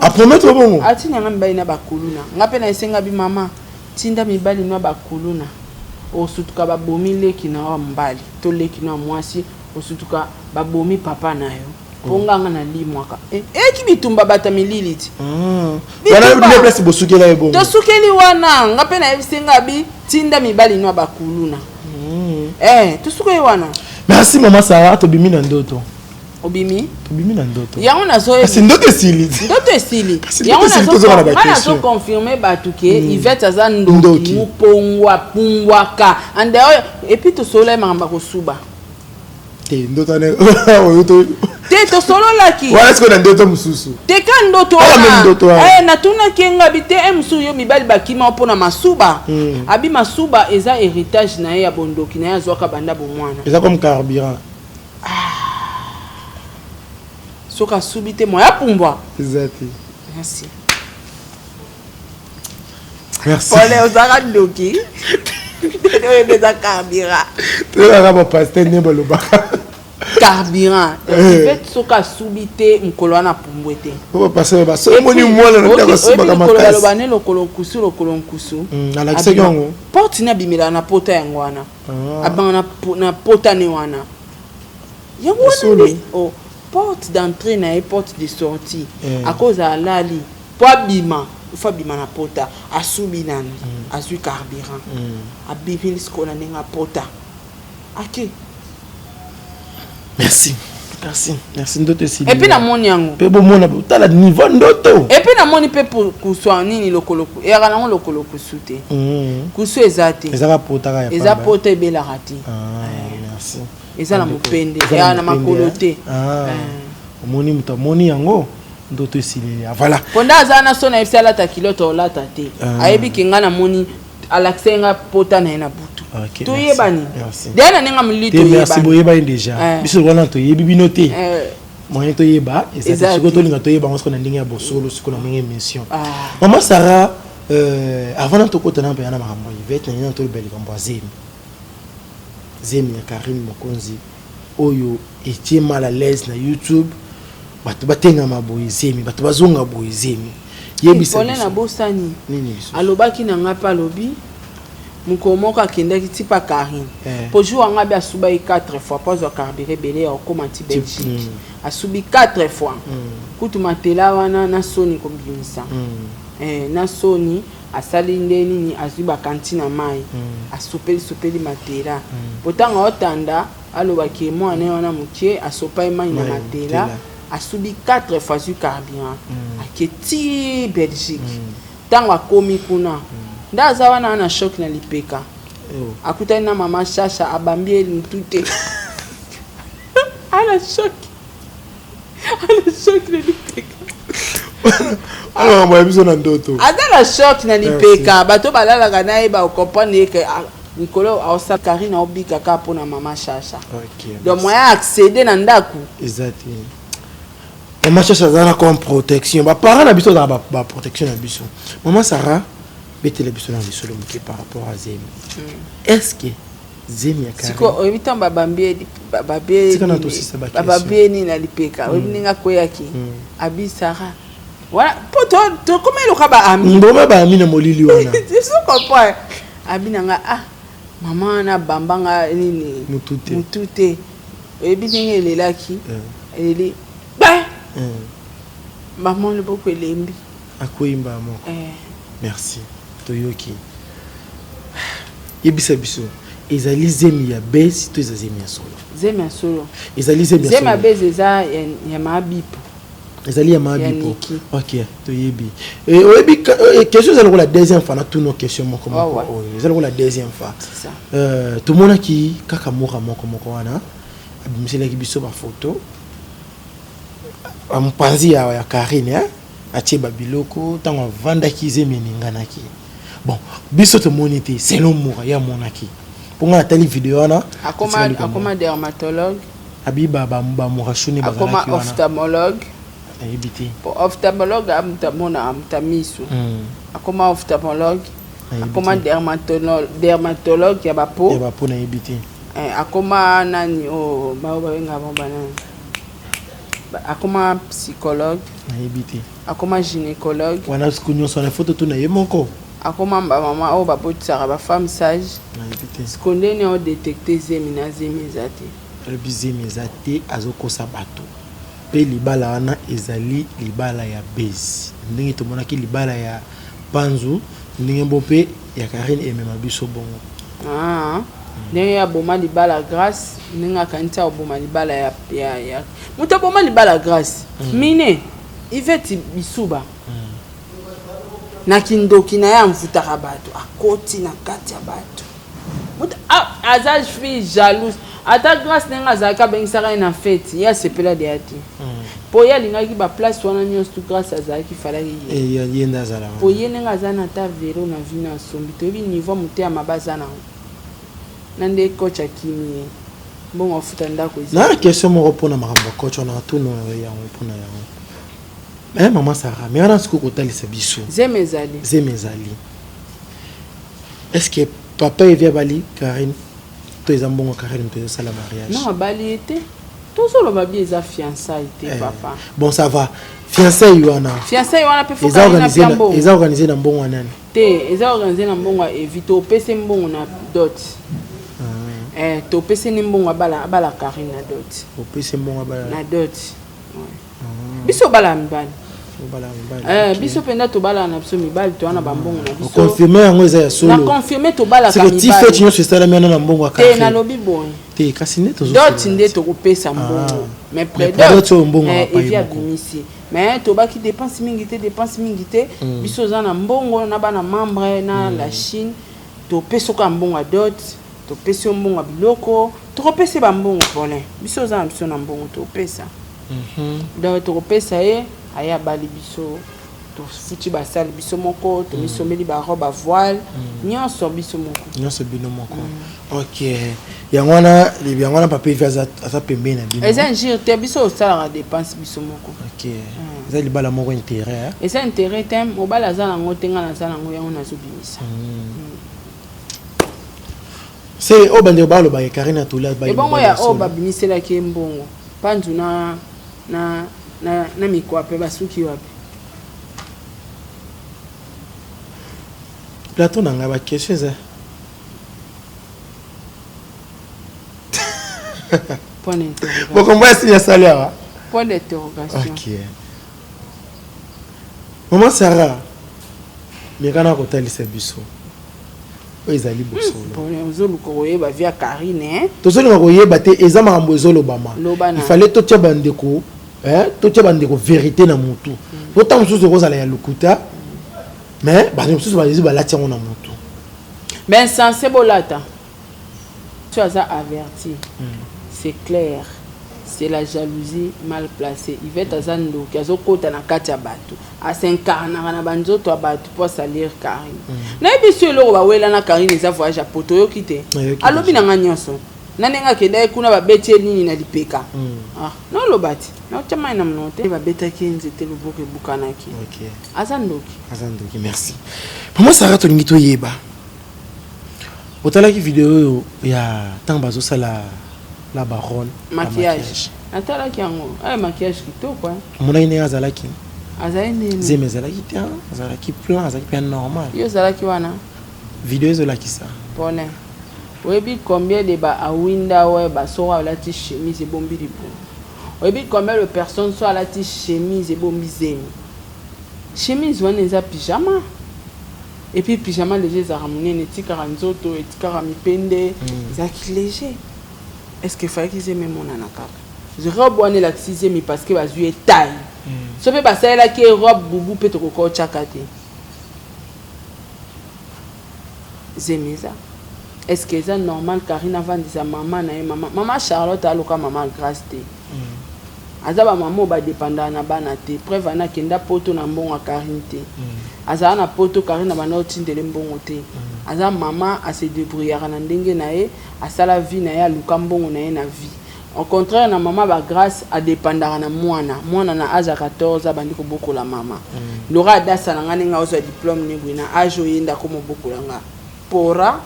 S2: Apromettre bongo?
S1: Atinda nga mibali na bakuluna. Nga mpe na esenga bi: "Mama, tinda mibali no bakuluna, osutuka babomi leki na yo ya mobali to leki no ya mwasi, osutuka babomi papa na yo, mpo nganga nalimwaka." Eyaki bitumba, bata milili ti.
S2: Wana nde place bosukela ye bongo?
S1: Tosukeli wana. Nga mpe nayebisi nga bi: "Tinda mibali no ya bakuluna." Tosukeli wana.
S2: Merci mama Sara, tobimi na ndoto.
S1: Obimi?
S2: Tobimi na ndoto.
S1: Yango nazo
S2: Kasi ndoto esili.
S1: Ndoto esili.
S2: Yango
S1: nazoconfirme bato ke Ivete aza ndoki, mopongwa pungwaka ande oyo. Et puis tosolola ye makambo ya kosuba.
S2: Te, ndoto wana.
S1: Te, tosololaki.
S2: Wana sikoyo na ndoto mosusu.
S1: Te, ka ndoto wana natunaki ye ngabi te e mosusu yo mibali bakima mpona masuba. Abi masuba eza héritage na ye ya bondoki na ye, azwaka banda bomwana.
S2: Eza comme carburant.
S1: Soki asubi te, moya pumbwa.
S2: Eza te.
S1: Merci.
S2: Merci.
S1: Pole, ozalaka ndoki, oyebi eza carburant.
S2: Toyokaka bapasteur nde balobaka.
S1: Carburant Ivete, soki asubi te, mokolo wana apumbwe te.
S2: Bapasteur basoki omoni mwana na ndako asubaka makasi.
S1: Baloba ne lokolo nkusu, lokolo nkusu.
S2: Alakisaki yango.
S1: Porte ne abimelaka na pota yango wana, abanga na pota ne wana, yango wana nde porte d'entrée na ye, porte de sortie. Akozala alali, mpo abima ifo abima na pota, asubi nanu, azwi carburant, abimi sikoyo na ndenge apota ake.
S2: Merci, merci, merci. Ndoto esili.
S1: Et puis namoni yango.
S2: Mpe bomona, tala niveau ndoto.
S1: Et puis namoni mpe kusu nini, lokolo eyaka nango lokolo kusu te, kusu eza te.
S2: Ezaka potaka ya
S1: Eza pota, ebelaka te.
S2: Merci.
S1: Eza na mopende, eyaka na makolo te.
S2: Omoni, moto amoni yango, ndoto esileli, voilà.
S1: Mpo nde aza na so nayebisi alata kilote, olata te. Ayebi ke ngai namoni, alakisa nga pota na ye na butu. Toyebani deya na ndenge molili.
S2: Toyebani, boyebani déjà. Biso wana toyebi bino te, moyen toyeba eza. Sikoyo tolinga toyeba yango sikoyo na ndenge ya bosolo, sikoyo na ndenge émission. Mama Sara, avant na tokota na mpenza na makambo ya Ivete, na nini, toloba likambo ya zemi, zemi ya Karine Mokonzi oyo etie mal à l'aise na YouTube. Bato batengama boye zemi, bato bazonga boye zemi.
S1: Yebisa. Nabosani, alobaki na ngai mpe alobi mokolo moko akendaki ti pa Karine, po jour yango abi asubaki 4 fois po azwa carburant ebele ya kokóma ti Belgique. Asubi 4 fois, kutu matela wana na soni kobimisa. Eh, na soni asali nde nini azwi ba cantine ya mayi asopeli sopeli matela po tango aotanda aloba ke mwana naye wana mukie asopa ye mayi na matela asubi 4 fois azwi carburant ake ti Belgique tango akomi kuna nde aza wana na choc na lipeka akutani na mama Shasha abambi ye mutu te ana choc ana choc na lipeka
S2: makambo ya biso na ndoto
S1: aza na choc na lipeka bato balalaka na ye bacomprendre ye ke ah, mikolo aosala Karine aobika kaka mpo na mama Shasha donc moyen accéder na ndako
S2: eza te. Mama Shasha aza na comme protection, baparent na biso azala baprotection na biso. Mama Sarah, betela biso na lisolo moke par rapport à zemi. Est ce que zemi ya Karine
S1: Siko oyebi ntango babambi ye
S2: Tika na tosisa ba question.
S1: Babambi ye nini na lipeka, oyebi ndenge akweyaki? Abi Sarah wana mpo tokoma eloka baami
S2: Mboma baami na molili wana.
S1: Je comprends. Abi na nga, ah mama wana abamba nga nini
S2: Mutu te.
S1: Mutu te, oyebi ndenge elelaki, eleli ba mama loboko elembi.
S2: Akwei mbala moko. Merci, toyoki. Yebisa biso, ezali zemi ya base to eza zemi ya solo?
S1: Zemi ya solo.
S2: Ezali zemi ya
S1: Zemi ya
S2: solo.
S1: base eza ya mabipo.
S2: Ezali ya
S1: Ya
S2: mabipo.
S1: Niki.
S2: Ok, toyebi. Oyebi question eza lokola deuxième fois natuna question moko moko oyo eza lokola deuxième fois.
S1: C'est ça.
S2: Tomonaki kaka mura moko moko wana abimiselaki biso bafoto mopanzi ya Karine, hein? Atie babiloko ntango avandaki zemi eninganaki. Bon, biso tomoni te, selon mura ye amonaki, mpo ngai natali video wana.
S1: Akoma dermatologue.
S2: Abi bamurashune
S1: Akoma
S2: bazalaki wana.
S1: Ophtalmologue.
S2: Nayebi te.
S1: Po ophtalmologue amutu amona amutu miso. Akoma ophtalmologue.
S2: Nayebi
S1: Akoma
S2: te.
S1: Dermatologue ya bapo.
S2: Ya bapo, nayebi te.
S1: Akoma nani oyo bao babengaka bango banani, akoma psychologue.
S2: Nayebi te.
S1: Akoma gynécologue.
S2: Wana siku nyonso wana foto tuna ye moko.
S1: Akoma bamama oyo babotisaka, bafemme sage.
S2: Nayebi te.
S1: Siko ndeni aodétecte zemi na zemi eza te?
S2: Alobi zemi eza te, azokosa bato. Mpe libala wana ezali libala ya base, ndenge tomonaki libala ya Panzu, ndenge mbo mpe ya Karine emema biso bongo.
S1: Ah, ndenge aboma libala Grâce, ndenge akanisi aboma libala ya moto aboma libala Grâce, mine Iveti Bisuba na kindoki na ye, amvutaka bato, akoti na kati ya bato. Moto aza fille jalouse. Ata Grâce ndenge azalaki, abengisaka ye na fete, ye asepela deya te, mpo ye alingaki baplace wana nyonso tu Grâce azalaki, falaki ye.
S2: Ye nde azala
S1: Po
S2: wana.
S1: Ye ndenge aza na ata velo na vi na asombi, toyebi niveau motema mabe aza nango na nde coach akimi ye, mbongo afuta ndako eza
S2: Na
S1: te.
S2: Question moko mpona makambo ya coach wana, tuna yango mpona yango. Mama Sara, me wana sikoyo kotalisa biso.
S1: Zemi ezali.
S2: Zemi ezali. Est ce que papa Evi abali Karine to eza mbongo Karine moto ezosala mariage?
S1: Non, abali ye te, tozoloba bi eza fiançaille te. Papa.
S2: Bon, ça va, fiançaille wana.
S1: Fiançaille wana mpe
S2: Eza
S1: fo
S2: organisé
S1: na mbongo.
S2: Eza organisé na mbongo ya nani?
S1: Te, eza organisé na mbongo ya Evi. Topesi mbongo na dot. Topeseni mbongo, abala Karine na dot.
S2: Opesi mbongo abala?
S1: Na dot, ouais. Biso obala mibali.
S2: Obala mibali.
S1: Biso mpenza tobalaka na biso mibali, toza na bambongo na biso.
S2: Oconfirme yango, eza ya
S1: Na
S2: solo?
S1: confirme, tobalaka
S2: Seke ti fete
S1: mibali.
S2: nyonso esalami wana na mbongo ya
S1: Te.
S2: Karine?
S1: Nalobi boye.
S2: Te, kasi nde
S1: Dot nde tokopesa mbongo, mais
S2: Mais prédot oyo mbongo ya papa
S1: Evi
S2: ye moko.
S1: abimisi, mais tobaki dépense mingi te, dépense mingi te. Biso oza na mbongo na bana membre na la Chine, topesi oka mbongo ya dot, topesi yo mbongo ya biloko, tokopesa ye bambongo. Paulin, biso oza na biso na mbongo, topesa. Donc tokopesa ye, aye abali biso, tofuti basali biso moko, tomisombeli barobe, bavoile, nyonso biso moko.
S2: Nyonso bino moko, ok. Yango wana papa Evi aza pembeni na bino.
S1: Eza injure te, biso osalaka dépense biso moko.
S2: Ok, eza libala moko intérêt, hein?
S1: Eza intérêt te, mobali aza nango te, ngai naza nango, yango nazobimisa.
S2: Se oyo bandeko balobaka Karine Atola.
S1: Ebongo ya oyo babimiselaki ye mbongo, Panzu na mikwape, basuki wapi?
S2: Plateau na ngai, baquestion eza.
S1: Point d'interrogation.
S2: Bokombo ya signe asali awa.
S1: Point d'interrogation.
S2: Ok, mama Sarah. Meka na kotalisa biso oyo ezali bosolo.
S1: Ozoluka koyeba via Karine, eh?
S2: Tozolinga koyeba te, eza makambo ezolobama.
S1: Loba na.
S2: Il fallait totia bandeko, eh, totia bandeko vérité na mutu, po ntango mosusu ekozala ya lokuta, mais bato mosusu bazwi balati yango na mutu.
S1: Mais insensé, bolata tu aza averti, c'est clair, c'est la jalousie mal placée. Ivete aza ndoki, azokota na kati ya bato, as'incarnaka na banzoto ya bato mpo asalir Karine. Nayebi so eloko bawela na Karine eza voyage ya poto, oyoki te?
S2: Nayoki.
S1: Alobi na nga nyonso na ndenge akenda ye kuna, babeti ye nini na lipeka. Ah, naoloba ti naotya mai na monoko te, babetaki ye nzete, loboko ebukanaki. Aza ndoki.
S2: Aza ndoki. Merci, mama Sara. Tolingi toyeba, otalaki video oyo ya ntango bazosala la baronne?
S1: Maquillage, natalaki yango. Ay, maquillage kitoko, eh.
S2: Omonaki ndenge azalaki?
S1: Azali nini?
S2: Zemi ezalaki te, azalaki plan, azalaki mpe normal.
S1: Yo ozalaki wana?
S2: Video ezolakisa.
S1: Paulin, oyebi combien de ba awinda oyo basoko alati chemise ebombi libumu? Oyebi combien de personnes so alati chemise ebombi zemi? Chemise wana eza pyjama, et puis pyjama léger ezalaka monene, etikaka nzoto, etikaka mipende. Ezalaki léger. Est ce que efalaki zemi emonana kaka? Robe wana elakisi zemi parce que bazwi ye taille. So mpe basalelaki ye robe bubu mpe tokoka otyaka te zemi eza. Est ce que eza normal Karine avandisa mama na ye, mama Charlotte? Aluka mama Grâce te. Aza bamama oyo badépendaka na bana te. Preuve ana, akenda poto na mbongo ya Karine te. Azala na poto, Karine abanda otindele mbongo te. Aza mama ase débrouillaka na ndenge na ye, asala vie na ye, aluka mbongo na ye na vie. Au contraire na mama bagrâce, adépendaka na mwana. Mwana na age ya 14 abandi kobokola mama. Lora adasa na nga ndenge aozwa diplôme ne boye na age oyo, ye nde akomobokola nga pora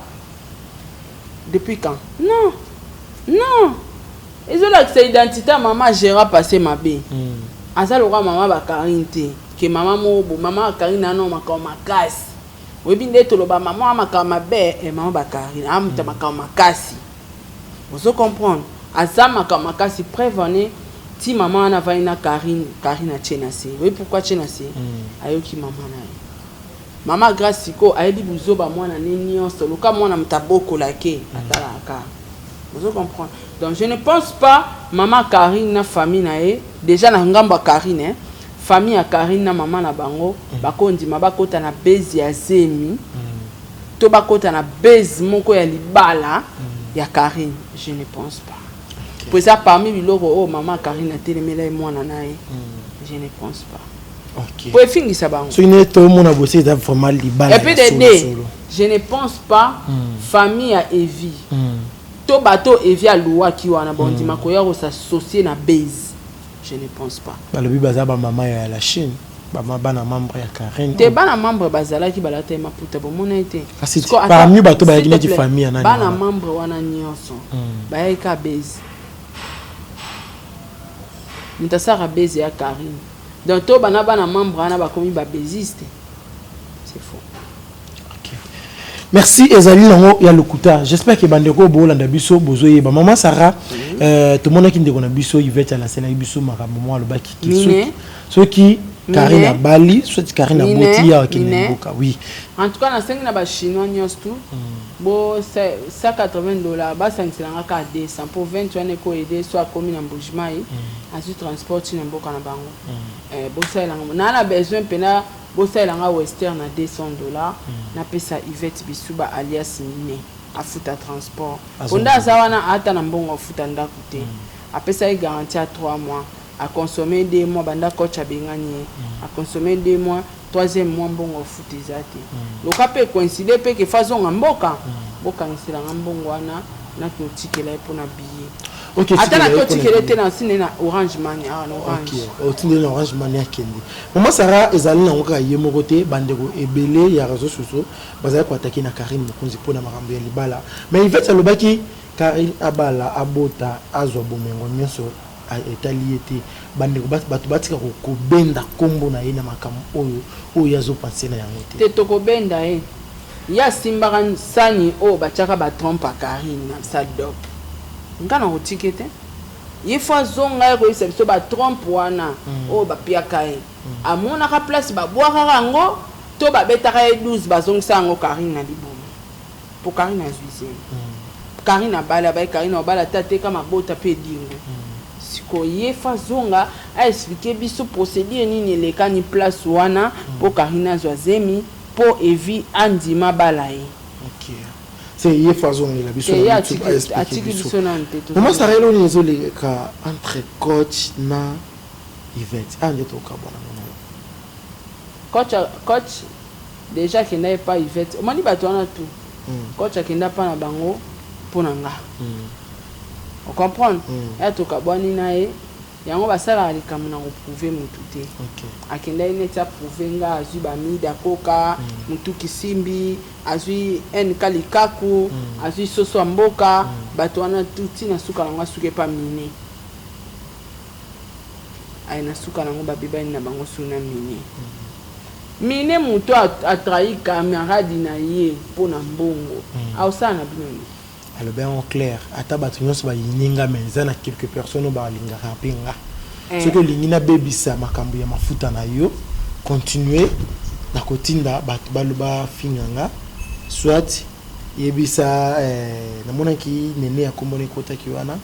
S1: depuis quand? Non, non, ezolakisa identité ya mama gérard passé mabe. Aza lokola mama bakarine te, ke mama moko bo mama bakarine ano makambo makasi. Oyebi nde toloba mama wa makambo mabe, eh, mama bakarine amuta makambo makasi. Ozo comprendre? Aza makambo makasi. Preuve ane ti mama wana avandi na Karine, Karine atie na se. Oyebi pourquoi atie na se? Ayoki mama na ye, mama Grâce. Sikoyo ayebi buzoba mwana ne nyonso, luka mwana moto abokolake, atalaka kaka. Ozo comprendre? Donc je ne pense pas mama Karine na famille na ye, déjà na ngambo ya Karine, eh, famille ya Karine na mama na bango bakondima bakota na base ya zemi to bakota na base moko ya libala ya Karine. Je ne pense pas, po eza parmi biloko oyo mama Karine atelemela ye mwana na ye. Je ne pense pas, po efingisa bango.
S2: Soki nde tomona bosi, eza vraiment libala.
S1: Et puis de deux, je ne pense pas famille ya Evi to bato Evi aluwaki wana bondima koya kos'associer na base. Je ne pense pas.
S2: Balobi baza bamama ya la Chine, bama bana membre ya Karine.
S1: Te, bana membre bazalaki balata ye maputa, bomona ye te.
S2: Kasi parmi bato bayaki neti famille ya nani?
S1: Bana membre wana nyonso bayaki ka base. Moto asalaka base ya Karine. Donc to bana bana membre wana bakomi babésiste, c'est faux.
S2: Merci. Ezali nango ya lokuta. J'espère que bandeko boolanda biso bozoyeba mama Sara. Tomonaki ndeko na biso Ivete alaselaki biso makambo moko, alobaki soki Karine abali, soki Karine aboti, ya akende mboka, oui.
S1: En tout cas, nasengi na bachinois nyonso tu bo 180 $ basangiselanga kaka 200 mpo 20 wana ekoaider so akomi na Mbujimai, azwi transport ntina mboka na bango. Bosalelanga, naa na besoin mpena bosalelanga western na 200 $, napesa Ivete Bisuba alias Mine, afuta transport. Mponda aza wana, ata na mbongo afuta ndako te. Apesa ye garantie ya 3 mois, aconsommer 2 mois banda coach abengani ye. Aconsommer 2 mois, troisième mois mbongo afuta eza te. Loka mpe coïncide mpe ke fa azonga mboka. Bokangiselanga mbongo wana, naki otikela ye mpona billet. Ata naki otikela te, na osinde na Orange Money awa, na Orange.
S2: Otindeli na Orange Money, akende. Mama Sara, ezali nango kaka ye moko te. Bandeko ebele ya réseau sociaux bazali koattaquer na Karine Mokonzi mpona makambo ya libala. Mais Ivete alobaki Karine abala, abota, azwa bomengo nyonso, etali ye te. Bandeko, bato batika kobenda nkombo na ye na makambo oyo oyo azopenser na yango te.
S1: Te, tokobenda ye. Ye asimbaka sani oyo batiaka batrompe ya Karine na salle d'op. Nga na kotike te. Ye fo azonga ye koyebisa biso batrompe wana oyo bapiaka ye, amonaka place babwakaka yango. To babetaka ye 12 bazongisa yango Carine na libumu. Po Carine azui zemi. Carine abali abali Carine obala te ateka mabota pe edingwe. Sikoyo ye faut azonga a expliquer biso procedure nini elekani place wana po Carine azua zemi po Evi andima abala ye.
S2: Ok. Se ye faut azongela biso
S1: Te
S2: na
S1: ye
S2: YouTube a
S1: atiki
S2: expliquer
S1: atiki
S2: biso.
S1: biso nanu te
S2: Maman
S1: tozo
S2: Sarah eloko nini ezoleka entre coach na Yvette? Awa nde tokabwana nga na yo.
S1: Coach coach dejà akenda epa Yvette omoni batu wana tout coach akenda pa na bango pona nga o comprendre ya tokabwani na ye yango basalaka likambo na ko prouver mutu te akendaki neti a prouver nga azui ba mida koka mutu kisimbi azui NK likaku azui soso ya mboka batu wana tout ti na suka na ngo asuki epa mine. Aye na suka nango ba bebani na bango sous na mine. Mine mutu a trahi camarade na ye pona mbongo akosala na bino nini?
S2: Alobi yango clair ata batu nionso ba yini nga mais eza na quelques personnes oyo ba lingaka pe nga. Soki olingi na bebisa makambu ya mafuta na yo continuer na kotinda batu ba finga nga soit yebisa eh, namonaki nene ya kombo na ekotaki wana.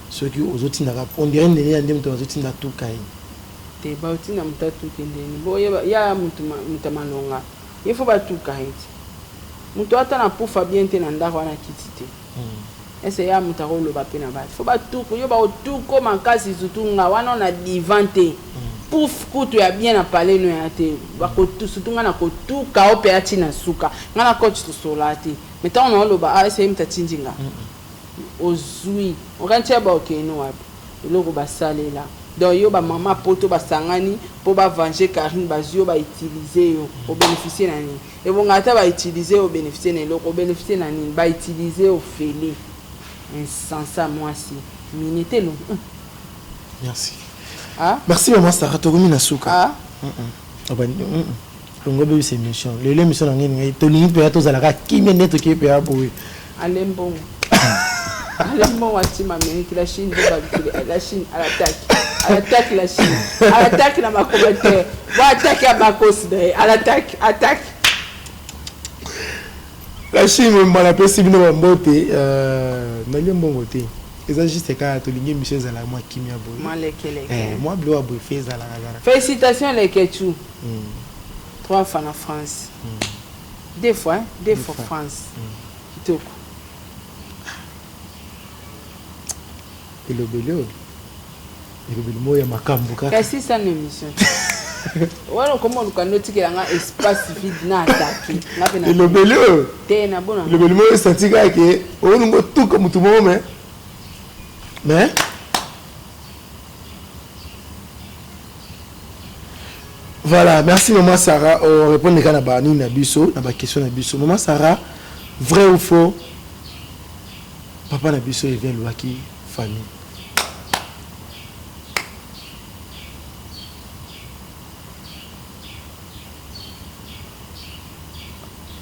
S2: Soki ozo tinda kaka on dirait ndenge ya nde mutu bazo tinda atuka ye.
S1: Te bao tinda mutu atuke ndeni bo yeba ya mutu mutu ya malonga ye faut ba tuka ye ti mutu ata na pufa bien te na ndaku wana kiti te est ce ya mutu ako loba pe na batu faut ba tuku yo bako tuko makasi surtout nga wana na divan te pouf kutu ya bien na palais no ya te bako surtout nga nako tuka yo pe ti na suka nga na coach tosolola te mais tango nao loba ah est ce ye mutu atindi nga Ozui. Okanisi ya ba okende wapi? Eloko basalela. Donc yo ba maman poto basangani po ba venger Carine bazui yo ba utiliser yo. O beneficier na nini? Ebonga ata ba utiliser yo o beneficier na eloko. O beneficier na nini? Ba utiliser yo ofele. Insensa mwasi. Minute elongi hum.
S2: Merci.
S1: Ah?
S2: Merci maman Sarah tokomi na suka.
S1: Ah?
S2: Longo obebisa emission. Lelo emission na ngai ngai tolingi mpenza tozalaka kimia nde tokei mpenza boye.
S1: Alain Mbongo. Alain Mbongo atima Amérique, la Chine la Chine à l'attaque. À l'attaque la Chine. À l'attaque na ba commentaire. Bo attaque ya bakosi na ye. À l'attaque, attaque.
S2: La Chine mbala apesi bino ba mbote euh, nalie mbongo te. Eza juste kaka tolingi émission ezala mwa kimia boye.
S1: Mwa lekeleke.
S2: Eh, mwa biloko ya boye fe ezalaka zalaka.
S1: Félicitations Leketchou. Trois fois na France. Deux fois, hein? Deux fois France. Kitoko.
S2: Elobeli oyo. Elobeli moyo ya makambo kaka.
S1: Kasi ça une émission. Wana okoma oluka nde otikela nga espace vide na attaque. Nga pe na
S2: Elobeli oyo.
S1: Te na bona.
S2: Elobeli moyo esanti kaka ke olingo otuka motu moko mais mais Voilà, merci maman Sarah. On répond kaka na ba nini na biso, na ba question na biso. Maman Sarah, vrai ou faux? Papa na biso Evi alobaki famille.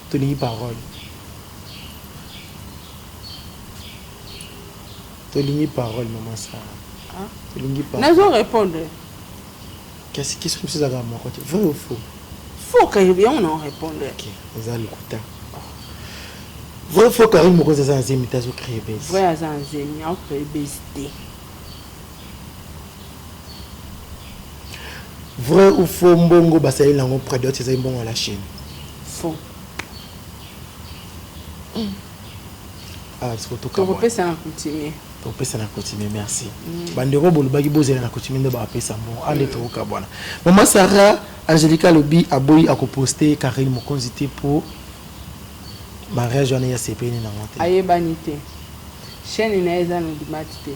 S2: Tolingi parole. Tolingi parole maman Sarah.
S1: Ah?
S2: Tolingi parole.
S1: Nazo répondre.
S2: Kasi question mosusu ezalaka moko te. Vrai ou faux?
S1: Faux kay yango na répondre.
S2: Ok, eza lokuta. Vrai ou faux Carine Mokonzi aza na zemi te azo créer buzz.
S1: Vrai aza na zemi, ao créer buzz te.
S2: Vrai ou faux mbongo basaleli nango prédot ezali mbongo ya la chaîne.
S1: Faux.
S2: Ah, sikoyo tokabwana.
S1: Tokopesa na coutumier.
S2: Tokopesa na coutumier, merci. Bandeko bolobaki bozela na coutumier nde bakopesa mbongo. Ah nde tokokabwana. Maman Sarah, Angelica alobi aboyi akoposte Carine Mokonzi te po mariage wana ye asepeli nango te.
S1: Ayebani te. Chaine na ye eza na audimat te.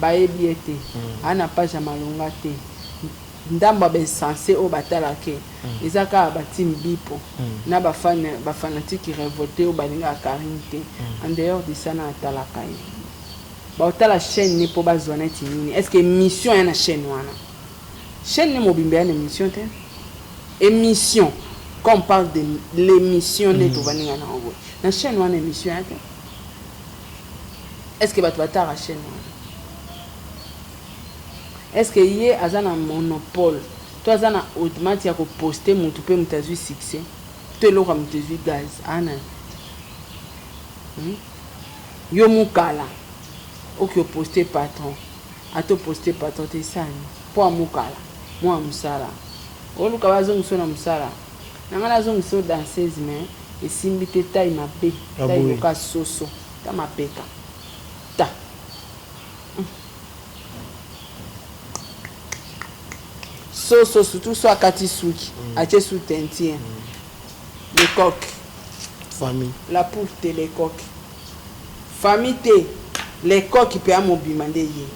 S1: Bayebi ye te. Aa na page ya malonga te. Ndambo ya ba insense oyo batalaka ye eza kaka ba team bipo na ba fan ba fanatique revolte oyo balingaka Carine te. En dehors de ça na atalaka ye. Baotala chaine ne po bazua neti nini? Est ce que emission ya na chaine wana? Chaine ne mobimba ya na emission te? Emission quand on parle de l'emission nde tovandi nga na yo boye. Na chaine wana emission ya te? Est ce que bato bataka chaine wana? Est ce que ye aza na monopole? To aza na automate ya koposte motu mpe moto azwi succès to eloko ya moto ezwi gaz ana? Yo mukala oki oposte patron, ata oposte patron te, esani mpo amukala mwana mosala oluka bazongisa na mosala na ngai, nazongisa o danseuse, mais esimbi te, tai mabe, tai loka soso ta mapeka ta. Soso surtout so akati suki, atie su teinture, le coq.
S2: Famille.
S1: La poule te, le coq, famille te, le coq mpe amobima nde ye.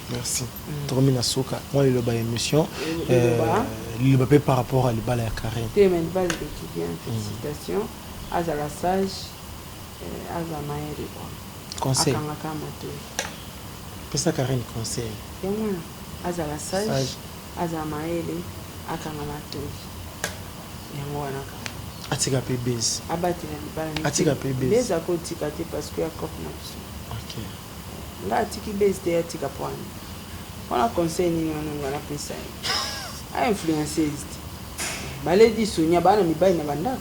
S2: Merci. Tokomi na suka mwa liloba ya émission, liloba mpe par rapport à libala ya Karine.
S1: Te, mais libala eleki bien, félicitation. Azala sage, aza mayele quoi.
S2: Conseil.
S1: Akangaka matoi.
S2: Pesa Karine conseil.
S1: Yango wana, azala sage, azala mayele, akanga matoi, yango wana kaka.
S2: Atika mpe base.
S1: Abatela libala.
S2: Atika mpe base.
S1: Base akotika te parce que ya cope na biso. Nga atiki base te, atika po wana wana conseil nini wana nga napesa ye? Ainfluenceuse te. Baledi Sonia bana mibali na bandako,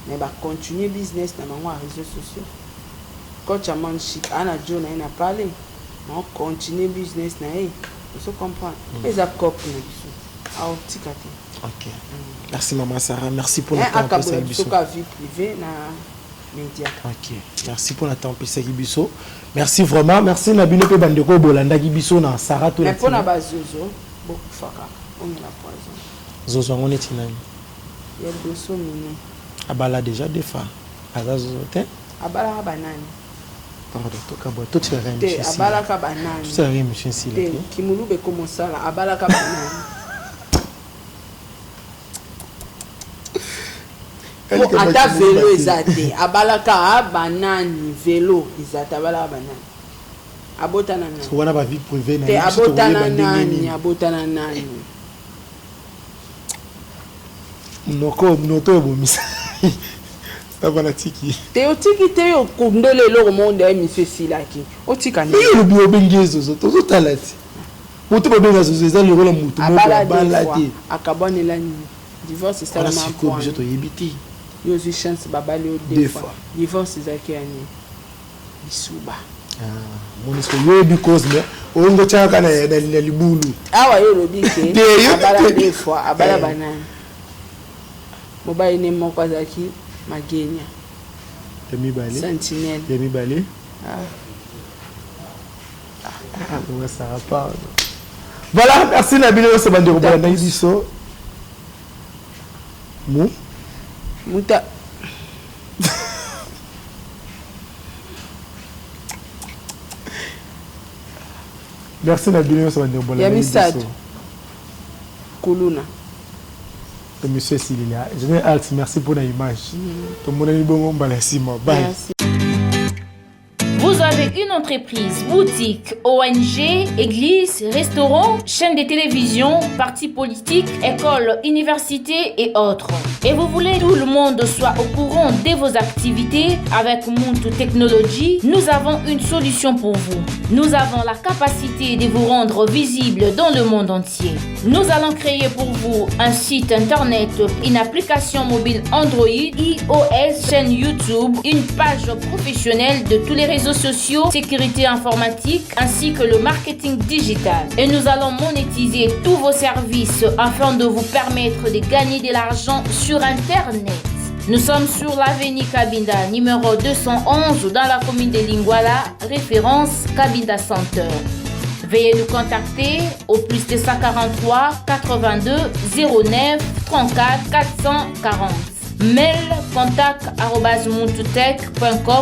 S1: mais bacontinue business na bango ya réseaux sociaux. Coach Aman Chic ana jo na ye na pale continue business na ye, ozo comprendre? Eza cope na biso, aotika te.
S2: Ok, merci mama Sarah, merci pour le
S1: temps. Akabola biso ka vie privée na média.
S2: Ok, merci pour la temps opesaki biso, merci vraiment, merci na bino mpe bandeko bolandaki biso na Sarah
S1: to. Mais mpona bazozo bokufaka, omela poison.
S2: Zozo yango neti nani?
S1: Ya liboso mine.
S2: Abala déjà deux fois, aza zozo te.
S1: Abalaka banani?
S2: Pardon, tokabwa, totikaka.
S1: Te, abalaka banani?
S2: Totikaka émission esila.
S1: Te, kimulube komosala, abalaka banani? Po ata velo eza te, abalaka banani? Velo eza te, abalaka banani? Abotana nani?
S2: Wana ba vie privée na
S1: te. Abotana nani? Abotana nani?
S2: Noko noto ebomisa wana, tiki.
S1: Te, otiki te, okundoli eloko moko nde émission esilaki, otika.
S2: Nde olobi obengi ye zozo, tozotala ti moto babenga zozo eza lokola motu moko abala te.
S1: Akabwanela nini? Divorce
S2: esalama. Sikoyo biso toyebi te.
S1: Yo ozwi chance, babali yo deux fois, divorce ezalaki ya nini? Lisuba.
S2: Moni siko yo oyebi cause, mais oyongo otiaka na libulu.
S1: Awa yo olobi ke abala deux fois, abala banani? Mobali ne moko azalaki magenia.
S2: Ya mibale.
S1: Sentinelle.
S2: Ya mibale. Sarah, pardon. Voilà, merci na bino nyonso bandeko bolandaki biso mu
S1: muta.
S2: Merci na bino nyonso bandeko
S1: Ya
S2: bolandaki
S1: misato.
S2: biso.
S1: Kuluna.
S2: Émission esilila. Général Alt, merci pour la image. Tomonani bongo mbala nsima, bye.
S1: Merci.
S6: Vous avez une entreprise, boutique, ONG, église, restaurant, chaîne de télévision, parti politique, école, université et autres. Et vous voulez que tout le monde soit au courant de vos activités? Avec Muntu Technology, nous avons une solution pour vous. Nous avons la capacité de vous rendre visible dans le monde entier. Nous allons créer pour vous un site internet, une application mobile Android, iOS, chaîne YouTube, une page professionnelle de tous les réseaux sociaux, sécurité informatique, ainsi que le marketing digital. Et nous allons monétiser tous vos services afin de vous permettre de gagner de l'argent sur Internet. Nous sommes sur l'avenue Kabinda, numéro 211, dans la commune de Lingwala, référence Kabinda Center. Veuillez nous contacter au plus 243 82 09 34 440. Mail contact.